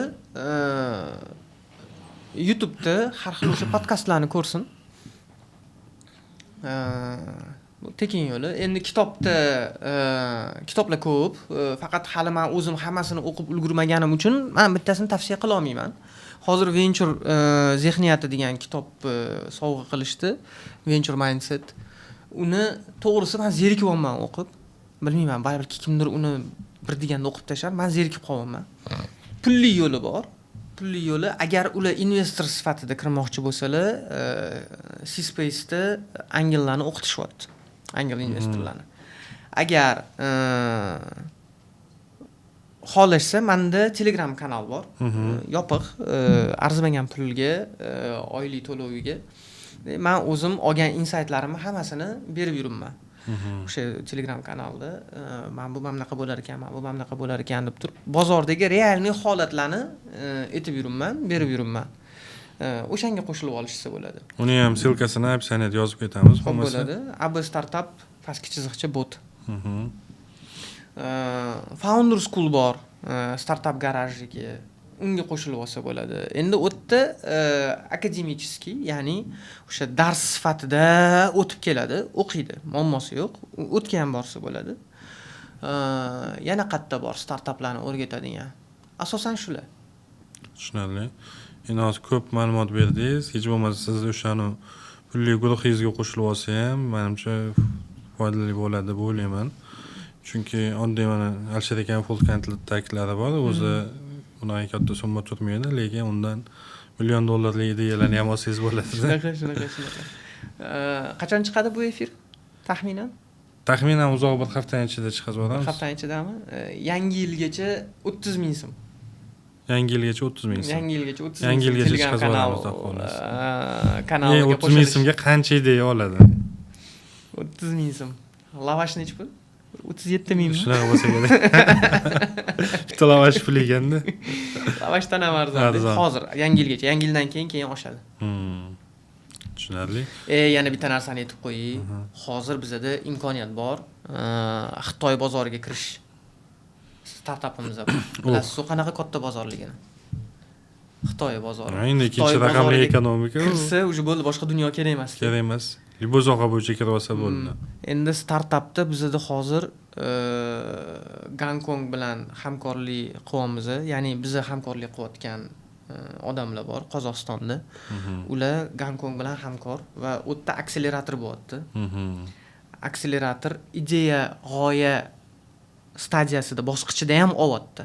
YouTube'da har xil o'sha podkastlarni ko'rsin. Bu tekin yo'li. Endi kitobda kitoblar ko'p, faqat hali man o'zim hammasini o'qib ulgurmaganim uchun man bittasini tavsiya qila olmayman. Hozir Venture zehniyati degan kitob sovg'a qilishdi. Venture Mindset. Uni to'g'risi man zerikyapman o'qib. Bilmayman, baribir kimdir uni bir deganda o'qib tashlar, man zerikib qolyapman. Pulli yo'li bor. Pulli yo'li, agar ular investor sifatida kirmoqchi bo'lsalar, C-Space'da angellarni o'qitishyapti. Angel investorlarni. Agar xohlashsa, menda Telegram kanal bor. Yopiq, arzimagan pulga, oylik to'loviga. Man o'zim olgan insightlarimni hammasini berib yuribman. O'sha Telegram kanalda mana bu mana bunaqa bo'lar ekan, mana bu mana bunaqa bo'lar ekan deb turib, bozordagi реальный holatlarni aytib yuribman, berib yuribman. O'shanga qo'shilib olishsa bo'ladi. Uni ham ссылка sini описание da yozib ketamiz, Ho'p bo'lmasa. bo'ladi. AB startup pastki chiziqcha bot. Founder School bor, startup garajniki. Unga qo'shilib olsa bo'ladi. Endi u yerda академический, ya'ni o'sha dars sifatida o'tib keladi, o'qiydi, muammosi yo'q. O'tga ham borsa bo'ladi. Yana qayerda bor startaplarni o'rgatadigan? Asosan shular. Tushunarli. Endi hozir ko'p ma'lumot berdingiz. Hech bo'lmasa siz o'shani pulli guruhingizga qo'shilib olsa ham, manimcha, foydali bo'ladi deb o'ylayman. Chunki oddiy mana Alisher akani full kontaktlari bor, o'zi unaqa katta summa turmaydi, lekin undan million dollarlik ideyalarni ham olsangiz bo'ladi. Shunaqa. Qachon chiqadi bu efir? Taxminan? Taxminan uzoq bir haftani ichida chiqazib Bir yuboramiz. haftani ichidami? Yangi yilgacha 30 ming so'm. Yangi yilgacha 30 ming so'm. Yangi yilgacha 30 ming Yangi so'm yilgacha Telegram chiqazib kanal yuboramiz, xudo xohlasa. Kanaliga 30 ming qo'shilish. so'mga qancha ideya oladi? 30 ming so'm. Lavash nechi pul? 37 mingmi? Shunaqa bo'lsa kerak. Bitta lavash pul ekanda. Lavashdan ham arzon. Arzon. Hozir yangi yilgacha, yangi yildan keyin oshadi. Tushunarli. Yana bitta narsani aytib qo'yay. Hozir bizada imkoniyat bor. Xitoy bozoriga kirish startapimiz bor. Bilasiz, u qanaqa katta bozorligini. Xitoy bozori. Endi ikkinchi Xitoy raqamli bozoriga ekonomika u. kirsa, уже bo'ldi, boshqa dunyo kerak emas. Kerak emas. Любой soha bo'yicha kirib olsa bo'ldi. Endi startapda bizada hozir Gonkong bilan hamkorlik qilyapmiz. Ya'ni biza hamkorlik qilayotgan odamlar bor Qozog'istonda. Ular Gonkong bilan hamkor va u yerda akselerator bo'lyapti. Akselerator ideya, g'oya stadiyasida, bosqichida ham olyapti.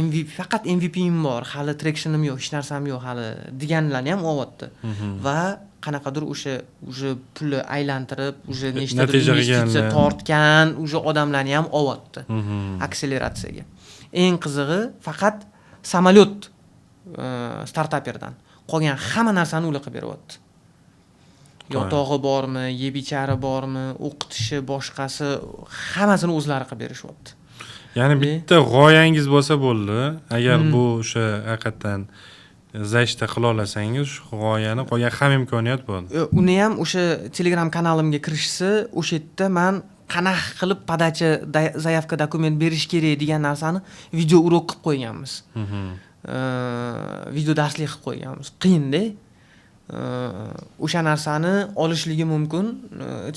MVP, faqat MVP'm bor, hali tractionim yo'q, hech narsam yo'q hali deganlarni ham olyapti. Va qanaqadir o'sha уже puli aylantirib, уже nechtadir Natija investitsiya qilganlar. tortgan, уже odamlarni ham olyapti akseleratsiyaga. Eng qizig'i, faqat samolyot startaperdan qolgan hamma narsani ular qilib beryapti. Yotog'i bormi, yeb ichari bormi, o'qitishi, boshqasi, hammasini o'zlari qilib berishyapti. Ya'ni bitta g'oyangiz bo'lsa bo'ldi. Agar bu o'sha haqiqatdan зачёт qila olasangiz, shu g'oyani, qolgan hamma imkoniyat bor. Uni ham o'sha Telegram kanalimga kirishsa, o'sha yerda man qanaqa qilib подача заявка документ berish kerak degan narsani video урок qilib qo'yganmiz. Video darslik qilib qo'yganmiz. Qiyinda. O'sha narsani olishligi mumkin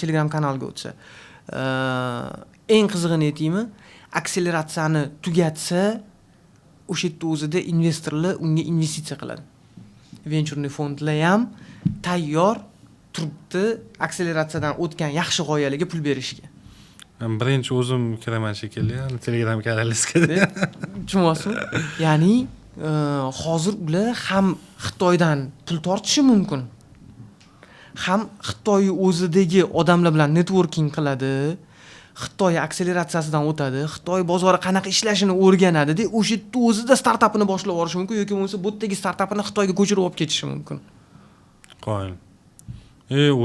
Telegram kanalga o'tsa. Eng qizig'ini aytaymi? Akseleratsiyani tugatsa, o'sha yerda o'zida investorlar unga investitsiya qiladi. Венчурный fondlar ham tayyor turibdi akseleratsiyadan o'tgan yaxshi g'oyalarga pul berishga. Men birinchi o'zim kiraman shekilli, Telegram kanalingizga. Tushunyapsizmi? Ya'ni hozir ular ham Xitoydan pul tortishi mumkin, ham Xitoy o'zidagi odamlar bilan networking qiladi, Xitoy akseleratsiyasidan o'tadi, Xitoy bozori qanaqa ishlashini o'rganadi-da, o'sha yerda o'zida startapini boshlab yuborishi mumkin yoki bo'lmasa bu yerdagi startapini Xitoyga ko'chirib olib ketishi mumkin. Qoyil.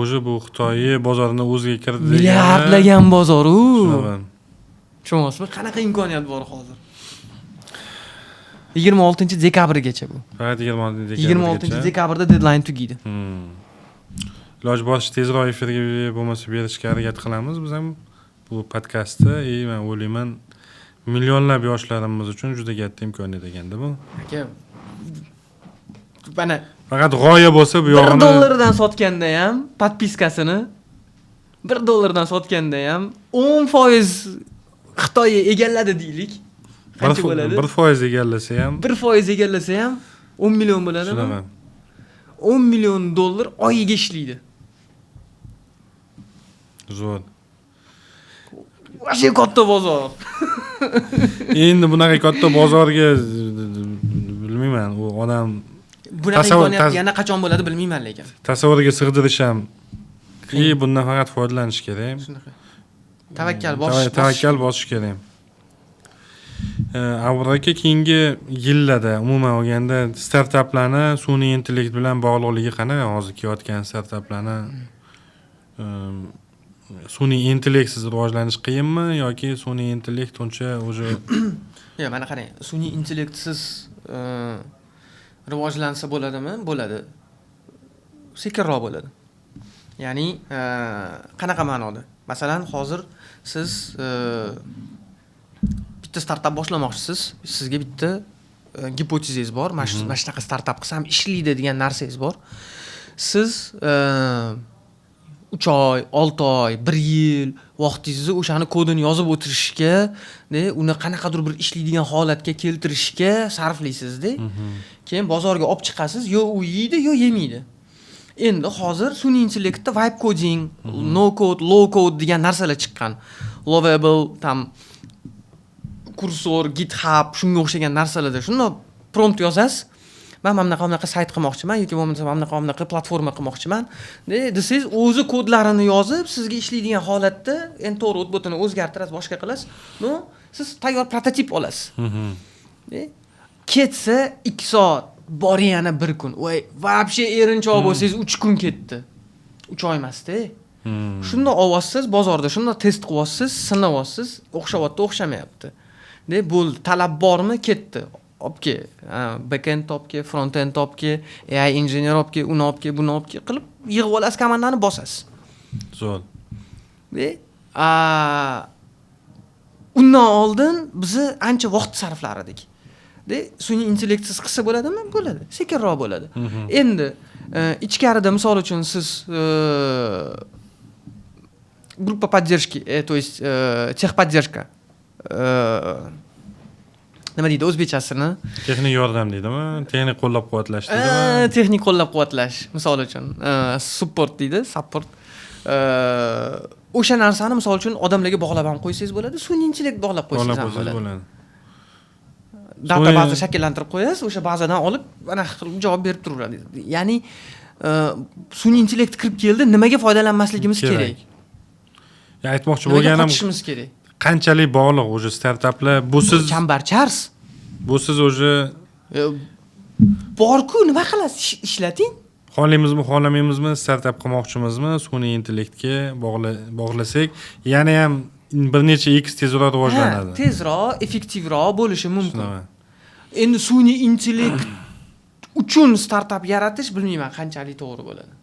Уже bu Xitoy bozorini o'ziga kirdi degani. Milliardlagan bozor u. Shunaqa. Tushunyapsizmi? Qanaqa imkoniyat bor hozir? 26 dekabrgacha bu. Faqat 26 dekabrgacha. 26 dekabrda deadline tugaydi. Iloji boricha tezroq efirga bo'lmasa berishga harakat qilamiz biz ham bu podkastni. И man o'ylayman, millionlab yoshlarimiz uchun juda katta imkoniyat ekanda bu. Aka, mana Faqat g'oya bo'lsa, bu bir yog'ini dollardan sotganda ham, подписка sini 1 dollardan sotganda ham 10% Xitoy egalladi deylik, qancha bo'ladi? 1% egallasa ham. 1% egallasa ham 10 million bo'ladimi? Shunaqa. 10 million dollar oyiga ishlaydi. Zo'r. Вообще katta bozor. Endi bunaqa katta bozorga, bilmayman, u odam Bunaqa imkoniyat yana qachon bo'ladi, bilmayman lekin. Tasavvuriga sig'dirish ham и bundan faqat foydalanish kerak. Shunaqa, tavakkal bosish. Tavakkal bosish kerak. Abror aka, keyingi yillarda umuman olganda startaplarni sun'iy intellekt bilan bog'liqligi qanaqa? Hozir kelayotgan startaplarni sun'iy intellektsiz rivojlanish qiyinmi yoki sun'iy intellekt uncha уже Yo'q, mana qarang, sun'iy intellektsiz rivojlansa bo'ladimi? Bo'ladi, sekinroq bo'ladi. Ya'ni qanaqa ma'noda? Masalan, hozir siz bitta startap boshlamoqchisiz, sizga bitta gipotezangiz bor, mana shu, mana shunaqa startap qilsam ishlaydi degan narsangiz bor. Siz 3 oy, 6 oy, bir yil vaqtingizni o'shani kodini yozib o'tirishga de, uni qanaqadir bir ishlaydigan holatga keltirishga sarflaysizda. Keyin bozorga olib chiqasiz, yo u yeydi, yo yemaydi. Endi hozir sun'iy intellektda vibe coding, no code, low code degan narsalar chiqqan, Lovable, там Cursor, GitHub, shunga o'xshagan narsalarda shundoq prompt yozasiz: man mana bunaqa, bunaqa sayt qilmoqchiman yoki bo'lmasa mana bunaqa, bunaqa platforma qilmoqchiman desangiz, o'zi kodlarini yozib, sizga ishlaydigan holatda, endi to'g'ri, o't o'zgartirasiz, boshqa qilasiz, но siz tayyor prototip olasiz. Ketsa 2 soat, boring yana bir kun, voy, вообще erinchoq bo'lsangiz 3 kun ketdi, 3 oy emasda. Shundoq olyapsiz bozorda, shundoq test qilyapsiz, sinayapsiz, o'xshyapti, o'xshamayapti de, bo'ldi. Talab bormi, ketdi, olib kel, backend olib kel, frontend olib kel, AI injener olib kel, uni olib kel, buni olib kel, qilib yig'ib olasiz komandani, bosasiz. Zo'r. Undan oldin bizni ancha vaqt sarflar edik de. Sun'iy intellektsiz qilsa bo'ladimi? Bo'ladi, sekinroq bo'ladi. Endi ichkarida, misol uchun, siz группа поддержки, то есть техподдержка, nima deydi o'zbekchasini? Texnik yordam deydimi, texnik qo'llab quvvatlash deydimi? Texnik qo'llab quvvatlash, misol uchun, support deydi, support. O'sha narsani, misol uchun, odamlarga bog'lab ham qo'ysangiz bo'ladi, sun'iy intellekt bog'lab qo'ysangiz ham bo'ladi. Data baza shakllantirib qo'yasiz, o'sha bazadan olib anaqa qilib javob berib turaveradi. Ya'ni sun'iy intellekt kirib keldi, nimaga foydalanmasligimiz kerak? Aytmoqchi bo'lganim, qochishimiz kerak? Qanchalik bog'liq уже startaplar busiz? Chambarchas. Busiz уже Borku, nima qilasiz, ishlating. Xohlaymizmi, xohlamaymizmi, startap qilmoqchimizmi, sun'iy intellektga bog'lasak yana ham bir necha x tezroq rivojlanadi. Tezroq, effektivroq bo'lishi mumkin. Endi sun'iy intellekt uchun startap yaratish, bilmayman, qanchalik to'g'ri bo'ladi.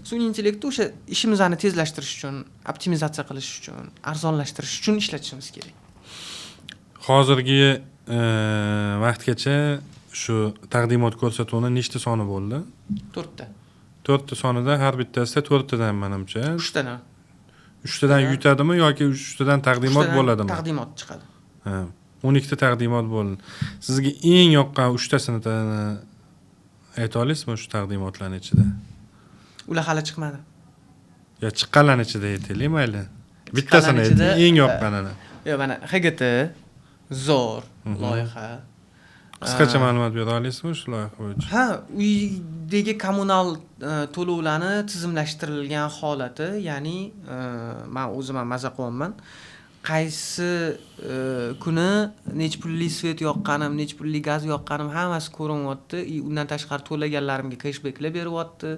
Sun'iy intellektni o'sha ishimizni tezlashtirish uchun, optimizatsiya qilish uchun, arzonlashtirish uchun ishlatishimiz kerak. Hozirgi vaqtgacha shu taqdimot ko'rsatuvini nechta soni bo'ldi? To'rtta. To'rtta sonida har bittasida to'rttadan, manimcha. Uchtadan. Uchtadan yutadimi yoki uchtadan taqdimot Uchtadan bo'ladimi? Taqdimot chiqadi. Ha, 12ta taqdimot bo'ldi. Sizga eng yoqqan uchtasini ayta olasizmi shu taqdimotlarni ichida? Ular hali chiqmadi. Yo chiqqanlarni ichida aytaylik, mayli, bittasini Chiqqanlarni ichida, ayting, eng yoqqanini. Yo'q, mana HGT zo'r loyiha. Qisqacha ma'lumot bera olasizmi shu loyiha bo'yicha? Ha, uydagi kommunal to'lovlarni tizimlashtirilgan holati, ya'ni man o'zim ham maza qilyapman. Qaysi kuni necha pullik свет yoqqanim, necha pullik gaz yoqqanim hammasi ko'rinyapti. И undan tashqari to'laganlarimga keshbeklar beryapti.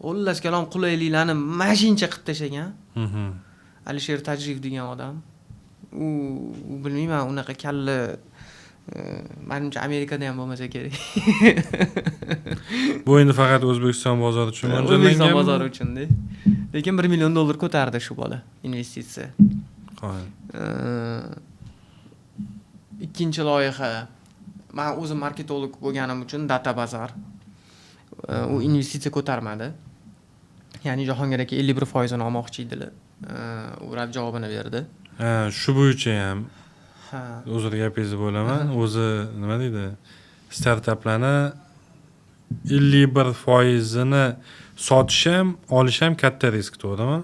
Xullas kalom, qulayliklarni mashincha qilib tashlagan. Alisher Tajiyev degan odam. U bilmayman, unaqa kalla Manimcha, Amerikada ham bo'lmasa kerak. Bu endi faqat O'zbekiston bozori uchun O'zbekiston mo'ljallanganmi? bozori uchun-da. Lekin 1 million dollar ko'tardi shu bola investitsiya. Qoyil. Ikkinchi loyiha, man o'zim marketolog bo'lganim uchun, Data Bazar. U investitsiya ko'tarmadi, ya'ni Jahongir aka 51 foizini olmoqchi edilar. U rad javobini berdi. Ha, shu bo'yicha ham Ha. Uzr, gapingizni bo'laman. O'zi nima deydi, startaplarni 51 foizini sotish ham, olish ham katta risk, to'g'rimi?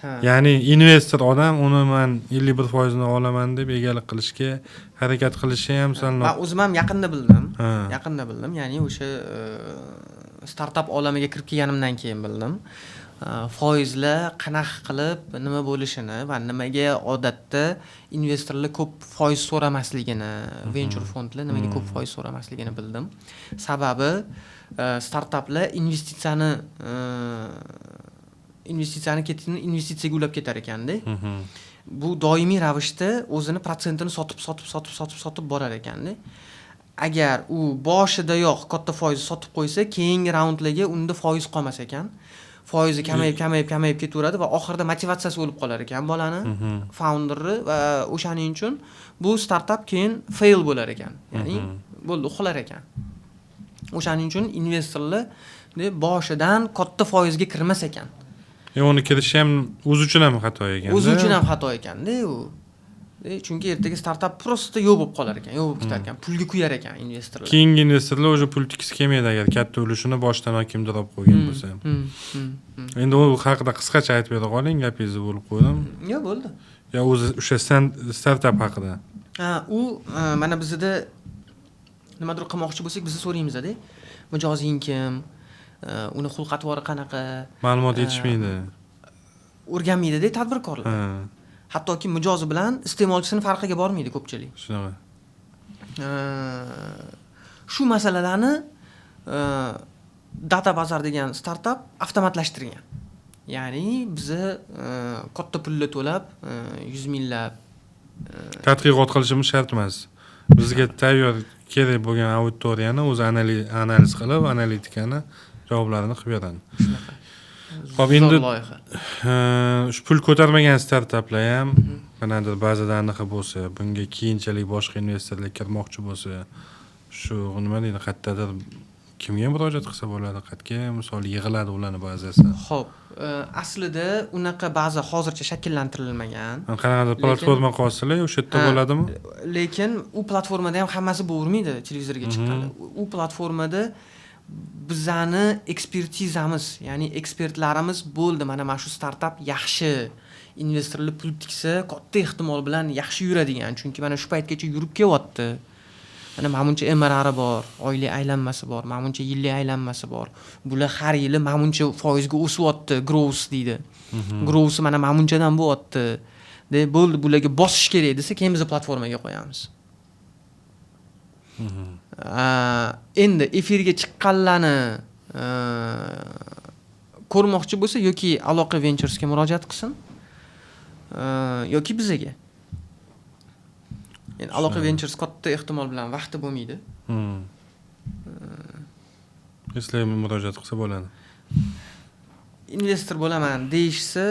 Ha. Ya'ni investor odam uni man 51 foizini olaman deb egalik qilishga harakat qilishi ham sal Man o'zim ham yaqinda bildim. Yaqinda bildim, ya'ni o'sha startap olamiga kirib kelganimdan keyin bildim foizlar qanaqa qilib nima bo'lishini va nimaga odatda investorlar ko'p foiz so'ramasligini, venchur fondlar nimaga ko'p foiz so'ramasligini bildim. Sababi startaplar investitsiyani ketini investitsiyaga ulab ketar ekanda. Bu doimiy ravishda o'zini protsentini sotib, sotib, sotib, sotib, sotib borar ekanda. Agar u boshidayoq katta foiz sotib qo'ysa, keyingi raundlarga unda foiz qolmas ekan, foizi kamayib, kamayib, kamayib ketaveradi va oxirida motivatsiyasi o'lib qolar ekan bolani, founderni. Va o'shaning uchun bu startap keyin fail bo'lar ekan, ya'ni bo'ldi, uxlar ekan. O'shaning uchun investorlar boshidan katta foizga kirmas ekan. Uni kirishi ham o'zi uchun ham xato ekan. O'zi uchun ham xato ekanda u. Chunki ertaga startap просто yo'q bo'lib qolar ekan, yo'q bo'lib ketar ekan, pulga kuyar ekan investorlar. Keyingi investorlar уже pul tikkisi kelmaydi, agar katta ulushini boshidan kimdir olib qo'ygan bo'lsa. Endi u haqida qisqacha aytib bera qoling, gapingizni bo'lib qo'ydim. Yo'q, bo'ldi. Yo, o'zi o'sha startap haqida. Ha, u mana bizada nimadir qilmoqchi bo'lsak, bizni so'raymizda: mijozing kim, uni xulq atvori qanaqa? Ma'lumot yetishmaydi. O'rganmaydida tadbirkorlar. Hattoki mijozi bilan iste'molchisini farqiga bormaydi ko'pchilik. Shunaqa. Shu masalalarni Data Bazar degan startap avtomatlashtirgan. Ya'ni biza katta pullar to'lab, yuz minglab tadqiqot qilishimiz shart emas, bizga tayyor kerak bo'lgan auditoriyani o'zi analiz qilib, analitikani javoblarini qilib beradi. Shunaqa. Xo'p, endi Zo'r loyiha. Shu pul ko'tarmagan startaplar ham qanaqadir bazada anaqa bo'lsa, bunga keyinchalik boshqa investorlar kirmoqchi bo'lsa, shu nima deydi, qayerdadir kimga murojaat qilsa bo'ladi, qayerga, misol, yig'iladi ularni bazasi? Ho'p, aslida unaqa baza hozircha shakllantirilmagan. Qanaqadir platforma qolsalar, o'sha yerda bo'ladimi? Lekin u platformada ham hammasi bo'lavermaydi televizorga chiqqanda. U platformada bizani ekspertizamiz, ya'ni ekspertlarimiz bo'ldi, mana shu startap yaxshi, investorlar pul tiksa, katta ehtimol bilan yaxshi yuradigan, chunki mana shu paytgacha yurib kelyapti, mana buncha MRR bor, oylik aylanmasi bor, mana buncha yillik aylanmasi bor, bular har yili mana buncha foizga o'syapti, growth deydi, growth mana bunchadan bo'lyapti deb, bo'ldi, bularga bosish kerak desa, keyin biz platformaga qo'yamiz. Endi efirga chiqqanlarni ko'rmoqchi bo'lsa, yoki Aloqa Venturesga murojaat qilsin, yoki bizaga. Endi Aloqa Ventures katta ehtimol bilan vaqti bo'lmaydi. Sizlarga murojaat qilsa bo'ladi. Investor bo'laman deyishsa.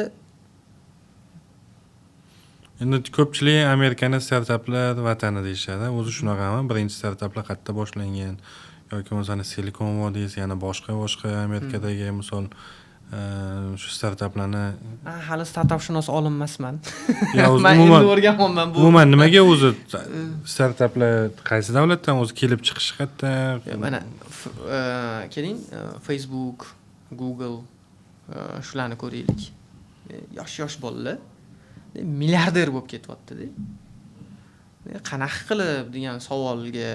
Endi ko'pchilik Amerikani startaplar vatani deyishadi. O'zi shunaqami? Birinchi startaplar qayerda boshlangan yoki bo'lmasa Silikon vodiysi, yana boshqa boshqa Amerikadagi, misol, shu startaplarni Man hali startapshunos olim emasman. Yo, o'zi Man umuman endi o'rganyapman bu. Umuman nimaga o'zi startaplar qaysi davlatdan, o'zi kelib chiqishi qayerda? Mana keling, Facebook, Google, shularni ko'raylik. Yosh yosh bolalar milliarder bo'lib ketyaptida. Qanaqa qilib degan savolga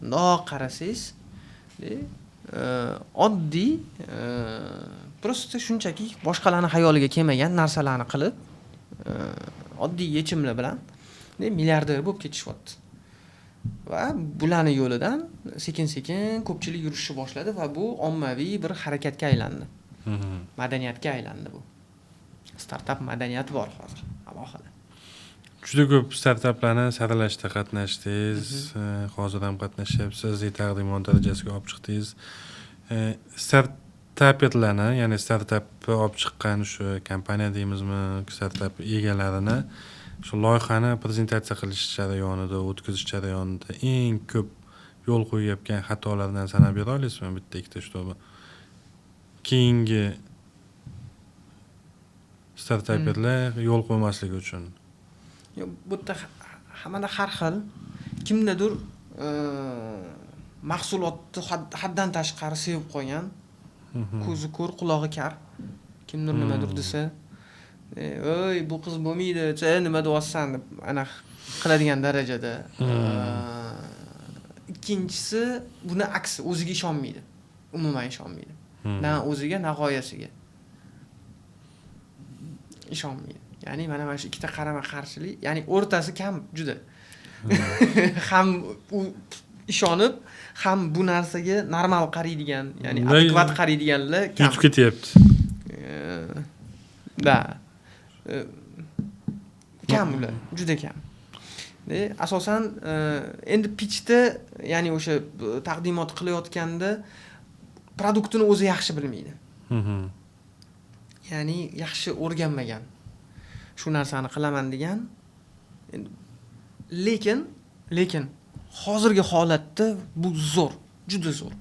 mundoq qarasangiz, oddiy, просто shunchaki boshqalarni xayoliga kelmagan narsalarni qilib, oddiy yechimlar bilan milliarder bo'lib ketishyapti. Va bularni yo'lidan sekin sekin ko'pchilik yurishni boshladi va bu ommaviy bir harakatga aylandi. Madaniyatga aylandi bu. Startap madaniyati bor hozir alohida. Juda ko'p startaplarni saralashda qatnashdingiz, hozir ham qatnashyapsiz, taqdimot darajasiga olib chiqdingiz. Startaperlarni, ya'ni startapni olib chiqqan shu kompaniya deymizmi, startap egalarini shu loyihani prezentatsiya qilish jarayonida, o'tkazish jarayonida eng ko'p yo'l qo'yayotgan xatolardan sanab bera olasizmi bitta ikkita, чтобы keyingi startaperlar yo'l qo'ymasligi uchun? Yo'q, bu yerda hammada har xil. Kimdadir mahsulotni haddan tashqari sevib qolgan, ko'zi ko'r, qulog'i kar. Kimdir nimadir desa, "Ey, bu qiz bo'lmaydi, nima deyapsan" deb anaqa qiladigan darajada. Ikkinchisi buni aksi, o'ziga ishonmaydi. Umuman ishonmaydi. Na o'ziga, na g'oyasiga ishonmaydi. Ya'ni mana shu ikkita qarama-qarshilik, ya'ni o'rtasi kam juda. Ham u ishonib, ham bu narsaga normal qaraydigan, ya'ni adekvat qaraydiganlar kam. Yutib ketyapti. Да. Kam ular, juda kam. Asosan endi pitchda, ya'ni o'sha taqdimot qilayotganda produktini o'zi yaxshi bilmaydi. Ya'ni yaxshi o'rganmagan. Shu narsani qilaman degan. Lekin hozirgi holatda bu zo'r, juda zo'r.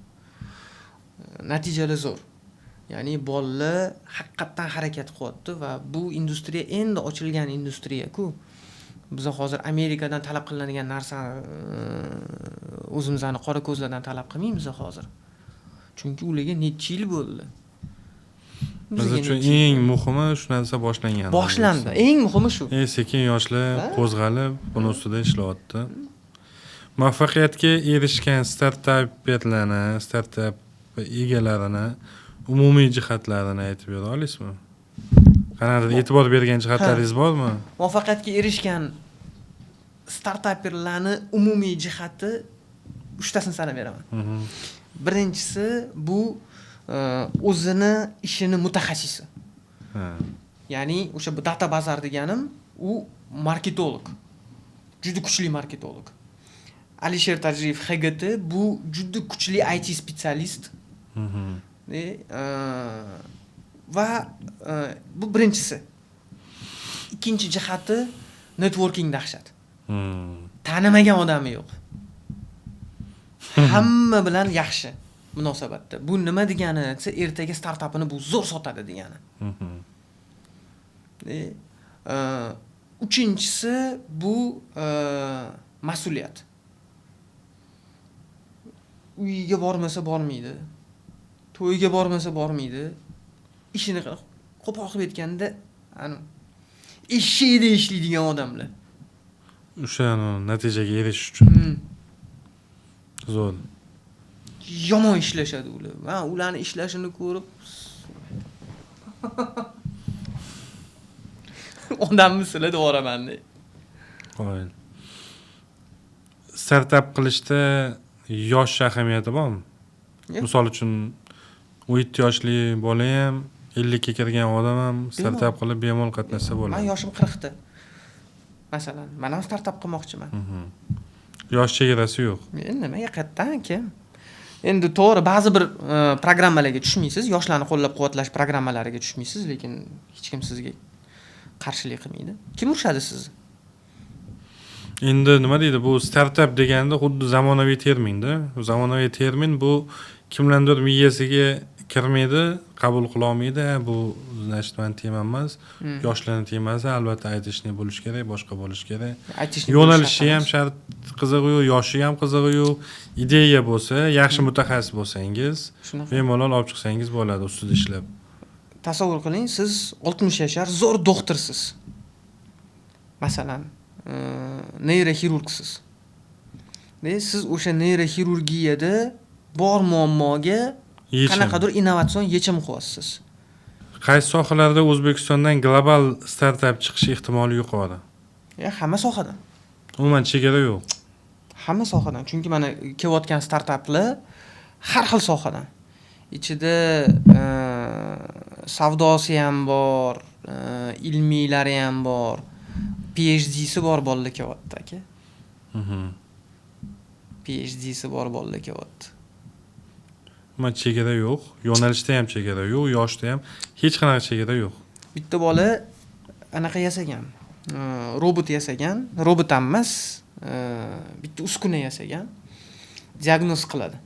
Natijali zo'r. Ya'ni bolalar haqiqatdan harakat qilyapti va bu industriya endi ochilgan industriya-ku. Biz hozir Amerikadan talab qilinadigan narsani o'zimizni qora ko'zlardan talab qilmaymiz hozir. Chunki ularga necha yil bo'ldi. Biz uchun eng muhimi shu narsa boshlangan. Boshlandi. Eng muhimi shu. Sekin yoshlar qo'zg'alib, buni ustida ishlayapti. Muvaffaqiyatga erishgan startaplarni, startap egalarini umumiy jihatlarini aytib bera olasizmi? Qanaqadir e'tibor bergan jihatlaringiz bormi? Muvaffaqiyatga erishgan startaperlarni umumiy jihati uchtasini sanab beraman. Birinchisi bu o'zini ishini mutaxassisi. Ya'ni o'sha data bazar deganim, u marketolog. Juda kuchli marketolog. Alisher Tajiyev HGT bu juda kuchli IT специалист. Va bu birinchisi. Ikkinchi jihati networking dahshat. Tanimagan odami yo'q. Hamma bilan yaxshi munosabatda. Bu nima degani desa, ertaga startapini bu zo'r sotadi degani. Uchinchisi bu mas'uliyat. Uyiga bormasa bormaydi. To'yiga bormasa bormaydi. Ishini qo'pol qilib aytganda, eshakdek ishlaydigan odamlar. O'sha natijaga erishish uchun. Zo'r. Yomon ishlashadi ular. Men ularni ishlashini ko'rib odammisizlar deb yuboraman-da. Qoyil. Startap qilishda yosh ahamiyati bormi? Misol uchun 17 yoshli bola ham, 50 ga kirgan odam ham startap qilib bemalol qatnashsa bo'ladi. Men yoshim 40 da. Masalan, men ham startap qilmoqchiman. Yosh chegarasi yo'q. Endi nimaga qayerdan kim? Endi to'g'ri, ba'zi bir programmalarga tushmaysiz, yoshlarni qo'llab-quvvatlash programmalariga tushmaysiz, lekin hech kim sizga qarshilik qilmaydi. Kim urishadi sizni? Endi nima deydi, bu startap deganda xuddi zamonaviy termin-da. Zamonaviy termin bu kimlardir miyasiga kirmaydi, qabul qila olmaydi. Bu значит meni temam emas. Yoshlarning temasi albatta aytishni bo'lish kerak, boshqa bo'lish kerak. Yo'nalishi ham shart qizig'i yo'q, yoshi ham qizig'i yo'q. Ideya bo'lsa, yaxshi mutaxassis bo'lsangiz, bemalol olib chiqsangiz bo'ladi ustida ishlab. Tasavvur qiling, siz 60 yashar zo'r doktorsiz. Masalan, neyroxirurgsiz. Siz o'sha neyroxirurgiyada bor muammoga qanaqadir innovatsion yechim qilyapsiz. Qaysi sohalarda O'zbekistondan global startap chiqishi ehtimoli yuqori? Hamma sohadan. Umuman chegara yo'q. Hamma sohadan. Chunki mana kelayotgan startaplar har xil sohadan. Ichida savdosi ham bor, ilmiylari ham bor, PhDsi bor bolalar kelyapti, aka. PhDsi bor bolalar kelyapti. Umuman chegara yo'q, yo'nalishda ham chegara yo'q, yoshda ham hech qanaqa chegara yo'q. Bitta bola anaqa yasagan, robot yasagan, robot ham emas, bitta uskuna yasagan, diagnoz qiladi.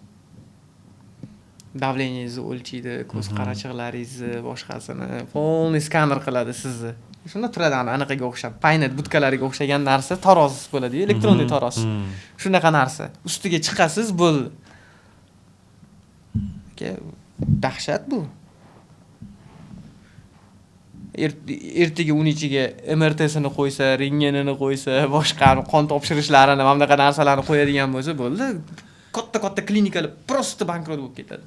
Давление ngizni o'lchaydi, ko'z qarachiqlaringizni, boshqasini, полный skaner qiladi sizni. Shunda turadi anaqaga o'xshab, Paynet budkalariga o'xshagan narsa, taroz bo'ladi-yu, электронный taroz. Shunaqa narsa. Ustiga chiqasiz, bo'ldi. Aka, dahshat bu. Ertaga uni ichiga MRTsini qo'ysa, rentgenini qo'ysa, boshqa qon topshirishlarini, mana bunaqa narsalarni qo'yadigan bo'lsa, bo'ldi. Katta-katta klinikalar просто bankrot bo'lib ketadi.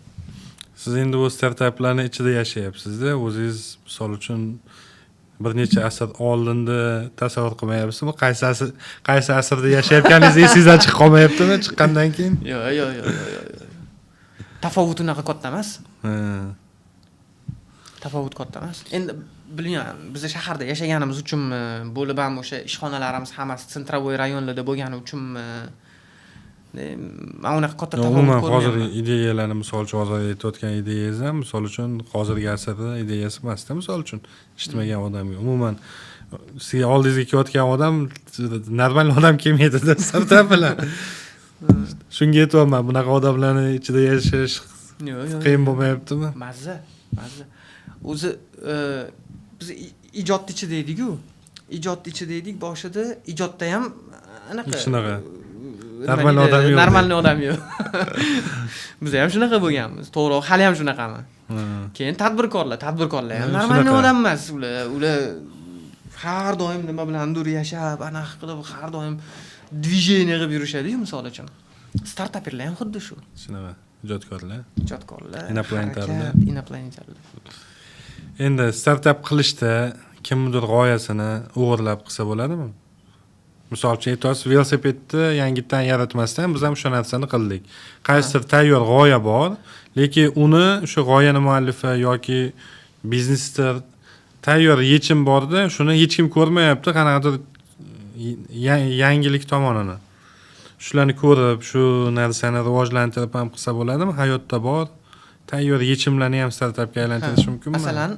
Siz endi bu startaplarni ichida yashayapsiz-da, o'zingiz misol uchun bir necha asr oldinda tasavvur qilmayapsizmi? Qaysi asrda yashayotganingiz esingizdan chiqib qolmayaptimi chiqqandan keyin? Yo'q, yo'q, yo'q, yo'q, yo'q. Tafovut unaqa katta emas. Tafovut katta emas. Endi bilmayman, biz shaharda yashaganimiz uchunmi, bo'lib ham o'sha ishxonalarimiz hammasi центровой rayonlarda bo'lgani uchunmi? Men unaqa katta tafovut Umuman hozir ko'rmayapman. ideyalarni, misol uchun, hozir aytayotgan ideyangiz ham, misol uchun, hozirgi asrda ideyasi emasda, misol uchun, eshitmagan odamga. Umuman sizga oldingizga kelayotgan odam normal odam kelmaydida startap bilan. Shunga aytyapman, bunaqa odamlarni ichida yashash Yo'q, yo'q. qiyin bo'lmayaptimi? Mazza, mazza. O'zi biz ijodni ichida edik-ku. Ijodni ichida edik boshida, ijodda ham anaqa Shunaqa. Nima Normal deydi? odam yo'q. Нормальный odam yo'q. Biz ham shunaqa bo'lganmiz. To'g'ri, hali ham shunaqami? Keyin tadbirkorlar ham нормальный Shunaqa. odam emas ular. Ular har doim nima bilandir yashab, anaqa qilib, har doim движение qilib yurishadi-yu, misol uchun. Startaperlar ham xuddi shu. Shunaqa ijodkorlar. Ijodkorlar, Инопланетян lar. harakat, инопланетян lar. Endi startap qilishda kimnidir g'oyasini o'g'irlab qilsa bo'ladimi? Misol uchun aytyapsiz, velosipedni yangitdan yaratmasdan biz ham o'sha narsani qildik. Qaysidir tayyor g'oya bor, lekin uni o'sha g'oyani muallifi yoki biznesda tayyor yechim borda, shuni hech kim ko'rmayapti, qanaqadir yangilik tomonini. Shularni ko'rib, shu narsani rivojlantirib ham qilsa bo'ladimi? Hayotda bor tayyor yechimlarni ham startapga aylantirish mumkinmi? Masalan,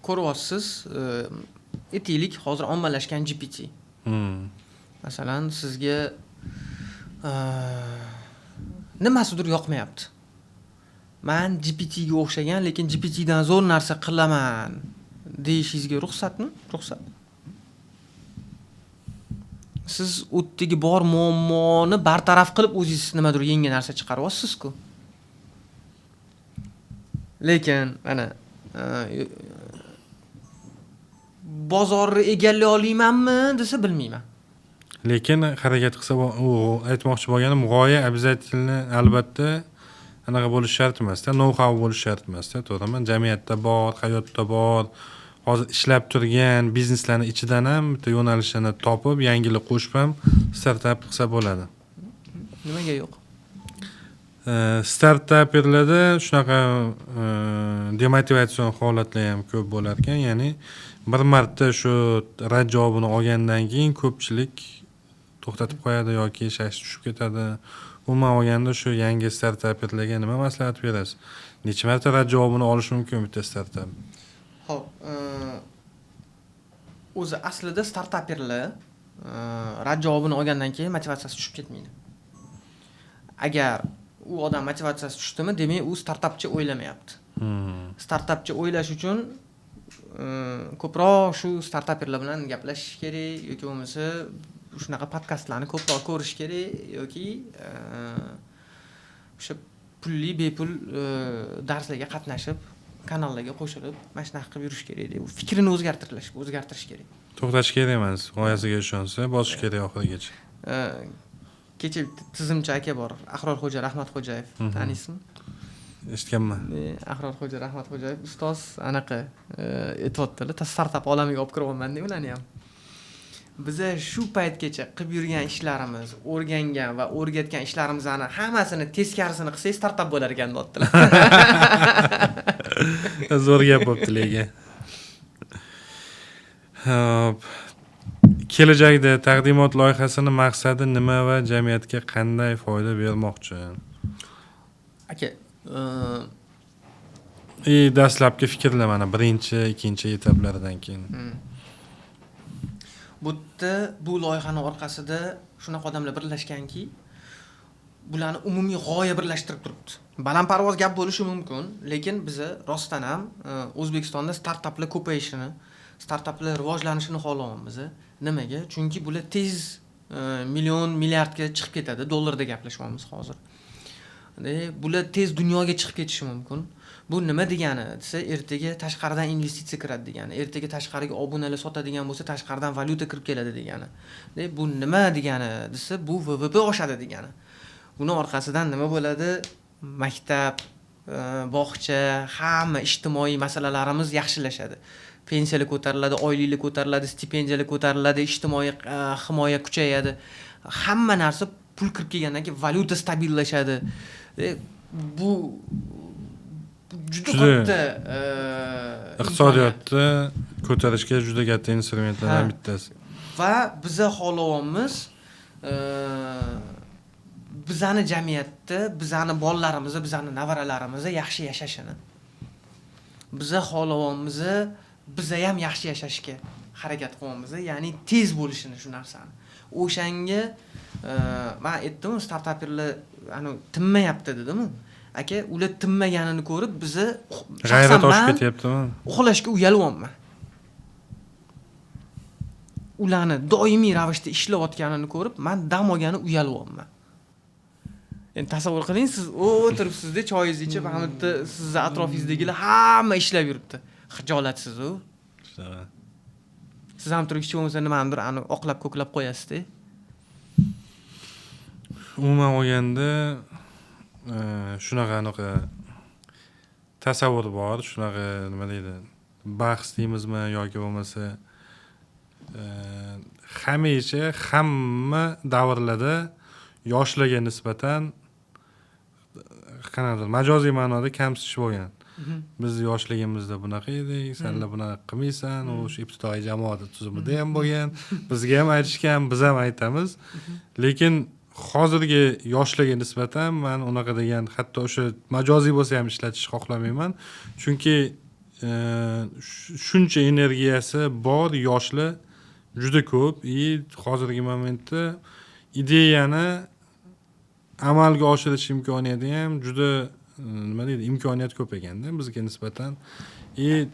ko'ryapsiz, aytaylik, hozir ommalashgan GPT. Masalan, sizga nimasidir yoqmayapti. Man GPT ga o'xshagan, lekin GPT dan zo'r narsa qilaman deyishingizga ruxsatmi? Ruxsat. Siz u yerdagi bor muammoni bartaraf qilib o'zingiz nimadir yangi narsa chiqaryapsiz-ku. Lekin mana bozorni egallay olmaymanmi desa, bilmayman. Lekin harakat qilsa, u aytmoqchi bo'lganim, g'oya обязательно, albatta anaqa bo'lishi shart emasda, nou how bo'lishi shart emasda, to'g'rimi? Jamiyatda bor, hayotda bor, hozir ishlab turgan bizneslarni ichidan ham bitta yo'nalishini topib, yangilik qo'shib ham startap qilsa bo'ladi. Nimaga yo'q? Startaperlarda shunaqa demotivatsion holatlar ham ko'p bo'lar ekan, ya'ni bir marta shu rad javobini olgandan keyin ko'pchilik to'xtatib qo'yadi yoki shashi tushib ketadi. Umuman olganda, shu yangi startaperlarga nima maslahat berasiz? Necha marta rad javobini olish mumkin bitta startap? Ho'p, o'zi aslida startaperlar rad javobini olgandan keyin motivatsiyasi tushib ketmaydi. Agar u odam motivatsiyasi tushdimi, demak, u startapcha o'ylamayapti. Startapcha o'ylash uchun ko'proq shu startaperlar bilan gaplashish kerak yoki bo'lmasa shunaqa podkastlarni ko'proq ko'rish kerak yoki o'sha pulli, bepul darslarga qatnashib, kanallarga qo'shilib, mana shunaqa qilib yurish kerak. U fikrini o'zgartirish kerak. To'xtash kerak emas, g'oyasiga ishonsa, bosish kerak oxirigacha. Kecha bitta tizimchi aka bor, Ahrorxo'ja Rahmatxo'jayev, taniysizmi? Eshitganman. Ahrorxo'ja Rahmatxo'jayev ustoz anaqa aytyaptilar, startap olamiga olib kiryapman deb ularni ham. Biza shu paytgacha qilib yurgan ishlarimiz, o'rgangan va o'rgatgan ishlarimizni hammasini teskarisini qilsak, startap bo'lar ekan, deyaptilar. Zo'r gap bo'pti lekin. Xo'p. Kelajakda taqdimot loyihasini maqsadi nima va jamiyatga qanday foyda bermoqchi? Aka, И dastlabki fikrlar, mana birinchi, ikkinchi etaplaridan keyin. Bu yerda, bu loyihani orqasida shunaqa odamlar birlashganki, bularni umumiy g'oya birlashtirib turibdi. Balandparvoz gap bo'lishi mumkin, lekin biza rostdan ham O'zbekistonda startaplar ko'payishini, startaplar rivojlanishini xohlayapmiz. Nimaga? Chunki bular tez million, milliardga chiqib ketadi. Dollarda gaplashyapmiz hozir. Bular tez dunyoga chiqib ketishi mumkin. Bu nima degani desa, ertaga tashqaridan investitsiya kiradi degani, ertaga tashqariga obunalar sotadigan bo'lsa, tashqaridan valyuta kirib keladi degani. Bu nima degani desa, bu VVP oshadi degani. Buni orqasidan nima bo'ladi? Maktab, bog'cha, hamma ijtimoiy masalalarimiz yaxshilashadi. Pensiyalar ko'tariladi, oyliklar ko'tariladi, stipendiyalar ko'tariladi, ijtimoiy himoya kuchayadi. Hamma narsa pul kirib kelgandan keyin valyuta stabillashadi. Bu juda katta iqtisodiyotni ko'tarishga juda katta instrumentlardan bittasi. Va biza xohlayapmiz, bizani jamiyatda, bizani bolalarimiz, bizani nevaralarimiz yaxshi yashashini. Biza xohlayapmiz, biza ham yaxshi yashashga harakat qilyapmiz, ya'ni tez bo'lishini shu narsani. O'shanga men aytdim, startaperlar ani tinmayapti dedim. Aka, ular tinmaganini ko'rib, biza g'ayrat oshib ketyaptimi? Uxlashga uyalyapman. Ularni doimiy ravishda ishlayotganini ko'rib, men dam olgani uyalyapman. Endi tasavvur qiling, siz o'tiribsizda, choyingizni ichib, mana bu yerda sizni atrofingizdagilar hamma ishlab yuribdi. Xijolatsiz u. Siz ham turib hech bo'lmasa nimanidir ani oqlab ko'klab qo'yasiz-da. Umuman olganda shunaqa anaqa tasavvur bor, shunaqa nima deydi, bahs deymizmi yoki bo'lmasa hamisha hamma davrlarda yoshlarga nisbatan qanaqadir majoziy ma'noda kamsitish bo'lgan. Biz yoshligimizda bunaqa edik, sanlar bunaqa qilmaysan, o'sha ibtidoiy jamoat tuzumida ham bo'lgan, bizga ham aytishgan, biz ham aytamiz. Lekin hozirgi yoshlarga nisbatan man unaqa degan, hatto o'sha majoziy bo'lsa ham ishlatishni xohlamayman. Chunki shuncha energiyasi bor yoshlar juda ko'p. И hozirgi momentda ideyani amalga oshirish imkoniyati ham juda nima deydi, imkoniyat ko'p ekanda bizga nisbatan. И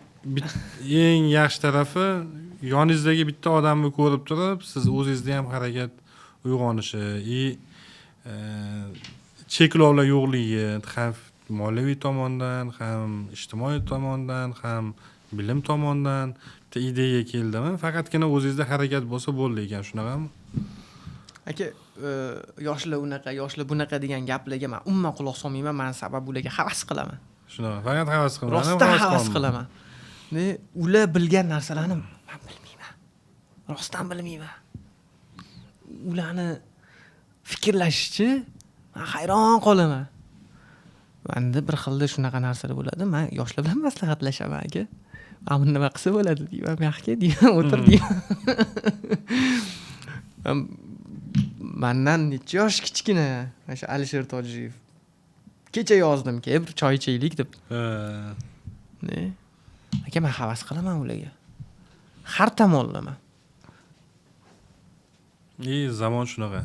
eng yaxshi tarafi, yoningizdagi bitta odamni ko'rib turib, siz o'zingizda ham harakat uyg'onishi и cheklovlar yo'qligi, ham moliyaviy tomondan, ham ijtimoiy tomondan, ham bilim tomondan bitta ideya keldimi, faqatgina o'zingizda harakat bo'lsa bo'ldi ekan, shunaqami? Aka, yoshlar unaqa, yoshlar bunaqa degan gaplarga man umuman quloq solmayman. Man sabab ularga havas qilaman. Shunaqa, faqat havas qilaman. Rostdan havas qilaman. Ular bilgan narsalarni man bilmayman. Rostdan bilmayman. Ularni fikrlashichi man hayron qolaman. Menda bir xilda shunaqa narsalar bo'ladi. Man yoshlar bilan maslahatlashaman, aka. Mana buni nima qilsa bo'ladi deyman, buyoqqa deyman, o'tir deyman. Mandan necha yosh kichkina mana shu Alisher Tojiyev. Kecha yozdim, kel bir choy ichaylik deb. Ne? Aka, men havas qilaman ularga. Har tomonlama. И zamon shunaqa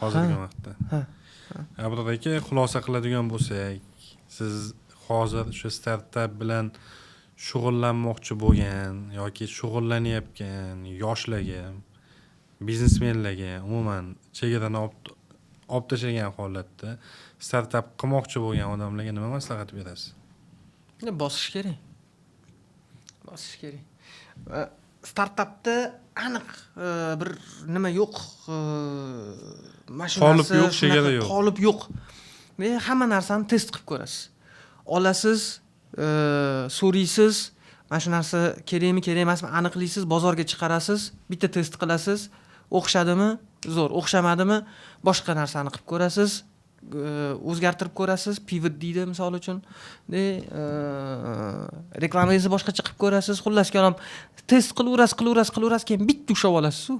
hozirgi vaqtda. Abror aka, xulosa qiladigan bo'lsak, siz hozir o'sha startap bilan shug'ullanmoqchi bo'lgan yoki shug'ullanayotgan yoshlarga, biznesmenlarga, umuman chegarani olib tashlagan holatda startap qilmoqchi bo'lgan odamlarga nima maslahat berasiz? Bosish kerak. Bosish kerak. Startapda aniq bir nima yo'q, mana shu qolip yo'q, chegara yo'q. Qolip yo'q. Hamma narsani test qilib ko'rasiz. Olasiz, so'raysiz, mana shu narsa kerakmi, kerak emasmi aniqlaysiz, bozorga chiqarasiz, bitta test qilasiz, o'xshadimi, zo'r, o'xshamadimi, boshqa narsani qilib ko'rasiz. O'zgartirib ko'rasiz, pivot deydi misol uchun. Reklamangizni boshqacha qilib ko'rasiz. Xullas kalom, test qilaverasiz, qilaverasiz, qilaverasiz, keyin bitta ushlab olasiz.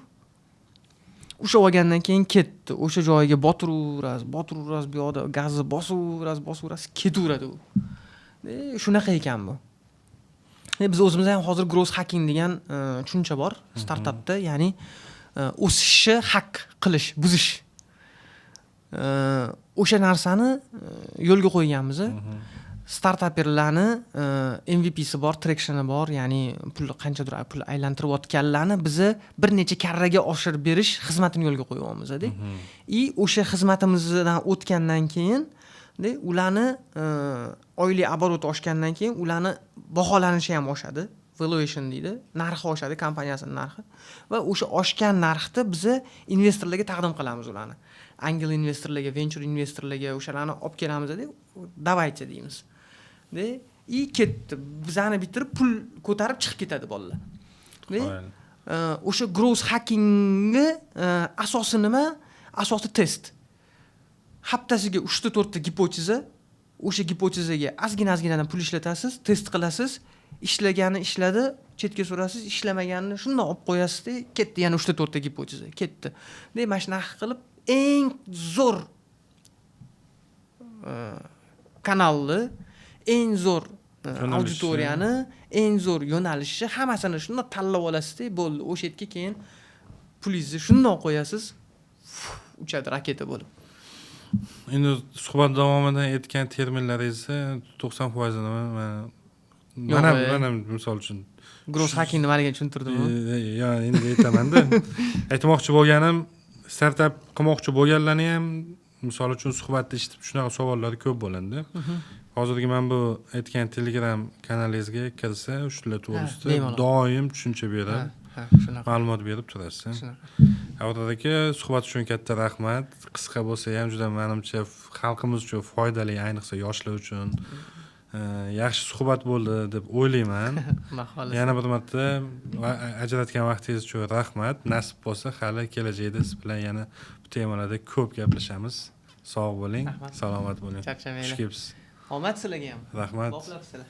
Ushlab olgandan keyin ketdi. O'sha joyiga botiraverasiz, botiraverasiz, bu yoqda gazni bosaverasiz, bosaverasiz, ketaveradi u. Shunaqa ekan bu. Biz o'zimizda ham hozir growth hacking degan tushuncha bor startapda, ya'ni o'sishni hak qilish, buzish. O'sha narsani yo'lga qo'yganmiz. Startaperlarni MVPsi bor, tractioni bor, ya'ni pul, qanchadir pul aylantirayotganlarni biza bir necha karraga oshirib berish xizmatini yo'lga qo'yyapmiz-da. И o'sha xizmatimizdan o'tgandan keyin ularni oylik оборот oshgandan keyin ularni baholanishi ham oshadi. Valuation deydi, narxi oshadi, kompaniyasini narxi, va o'sha oshgan narxda biza investorlarga taqdim qilamiz ularni. Angel investorlarga, venture investorlarga o'shalarni olib kelamizda, давайте deymiz. И ketdi. Bizani bitirib, pul ko'tarib chiqib ketadi bolalar. O'sha growth hackingni asosi nima? Asosi test. Haftasiga 3 ta 4 ta gipoteza, o'sha gipotezaga ozgina ozginadan pul ishlatasiz, test qilasiz, ishlagani ishladi, chetga surasiz, ishlamaganini shundoq olib qo'yasizda, ketdi, yana 3 ta 4 ta gipoteza ketdi. De mana shunaqa qilib eng zo'r kanalni, eng zo'r auditoriyani, eng zo'r yo'nalishni, hammasini shundoq tanlab olasizda, bo'ldi. O'sha yerga keyin pulingizni shundoq qo'yasiz, uchadi raketa bo'lib. Endi suhbat davomida aytgan terminlaringizni 90%ini mana misol uchun Growth hacking nimaligini tushuntirdimmi? Yo, endi aytamanda. Aytmoqchi bo'lganim, startap qilmoqchi bo'lganlarni ham, misol uchun, suhbatni eshitib shunaqa savollar ko'p bo'ladi. Hozirgi mana bu aytgan Telegram kanalingizga kirsa, shular to'g'risida bemalol. doim tushuncha berib, Ha, shunaqa. ma'lumot berib turasiz. Shunaqa. Abdurahmon aka, suhbat uchun katta rahmat. Qisqa bo'lsa ham, juda, manimcha, xalqimiz uchun foydali, ayniqsa yoshlar uchun yaxshi suhbat bo'ldi deb o'ylayman. Xudo xohlasa. Yana bir marta ajratgan vaqtingiz uchun rahmat. Nasib bo'lsa, hali kelajakda siz bilan yana bu temalarda ko'p gaplashamiz. Sog' bo'ling, Rahmat. salomat bo'ling. Charchamanglar. Xush kelibsiz. Omad sizlarga ham. Rahmat. Boplabsizlar.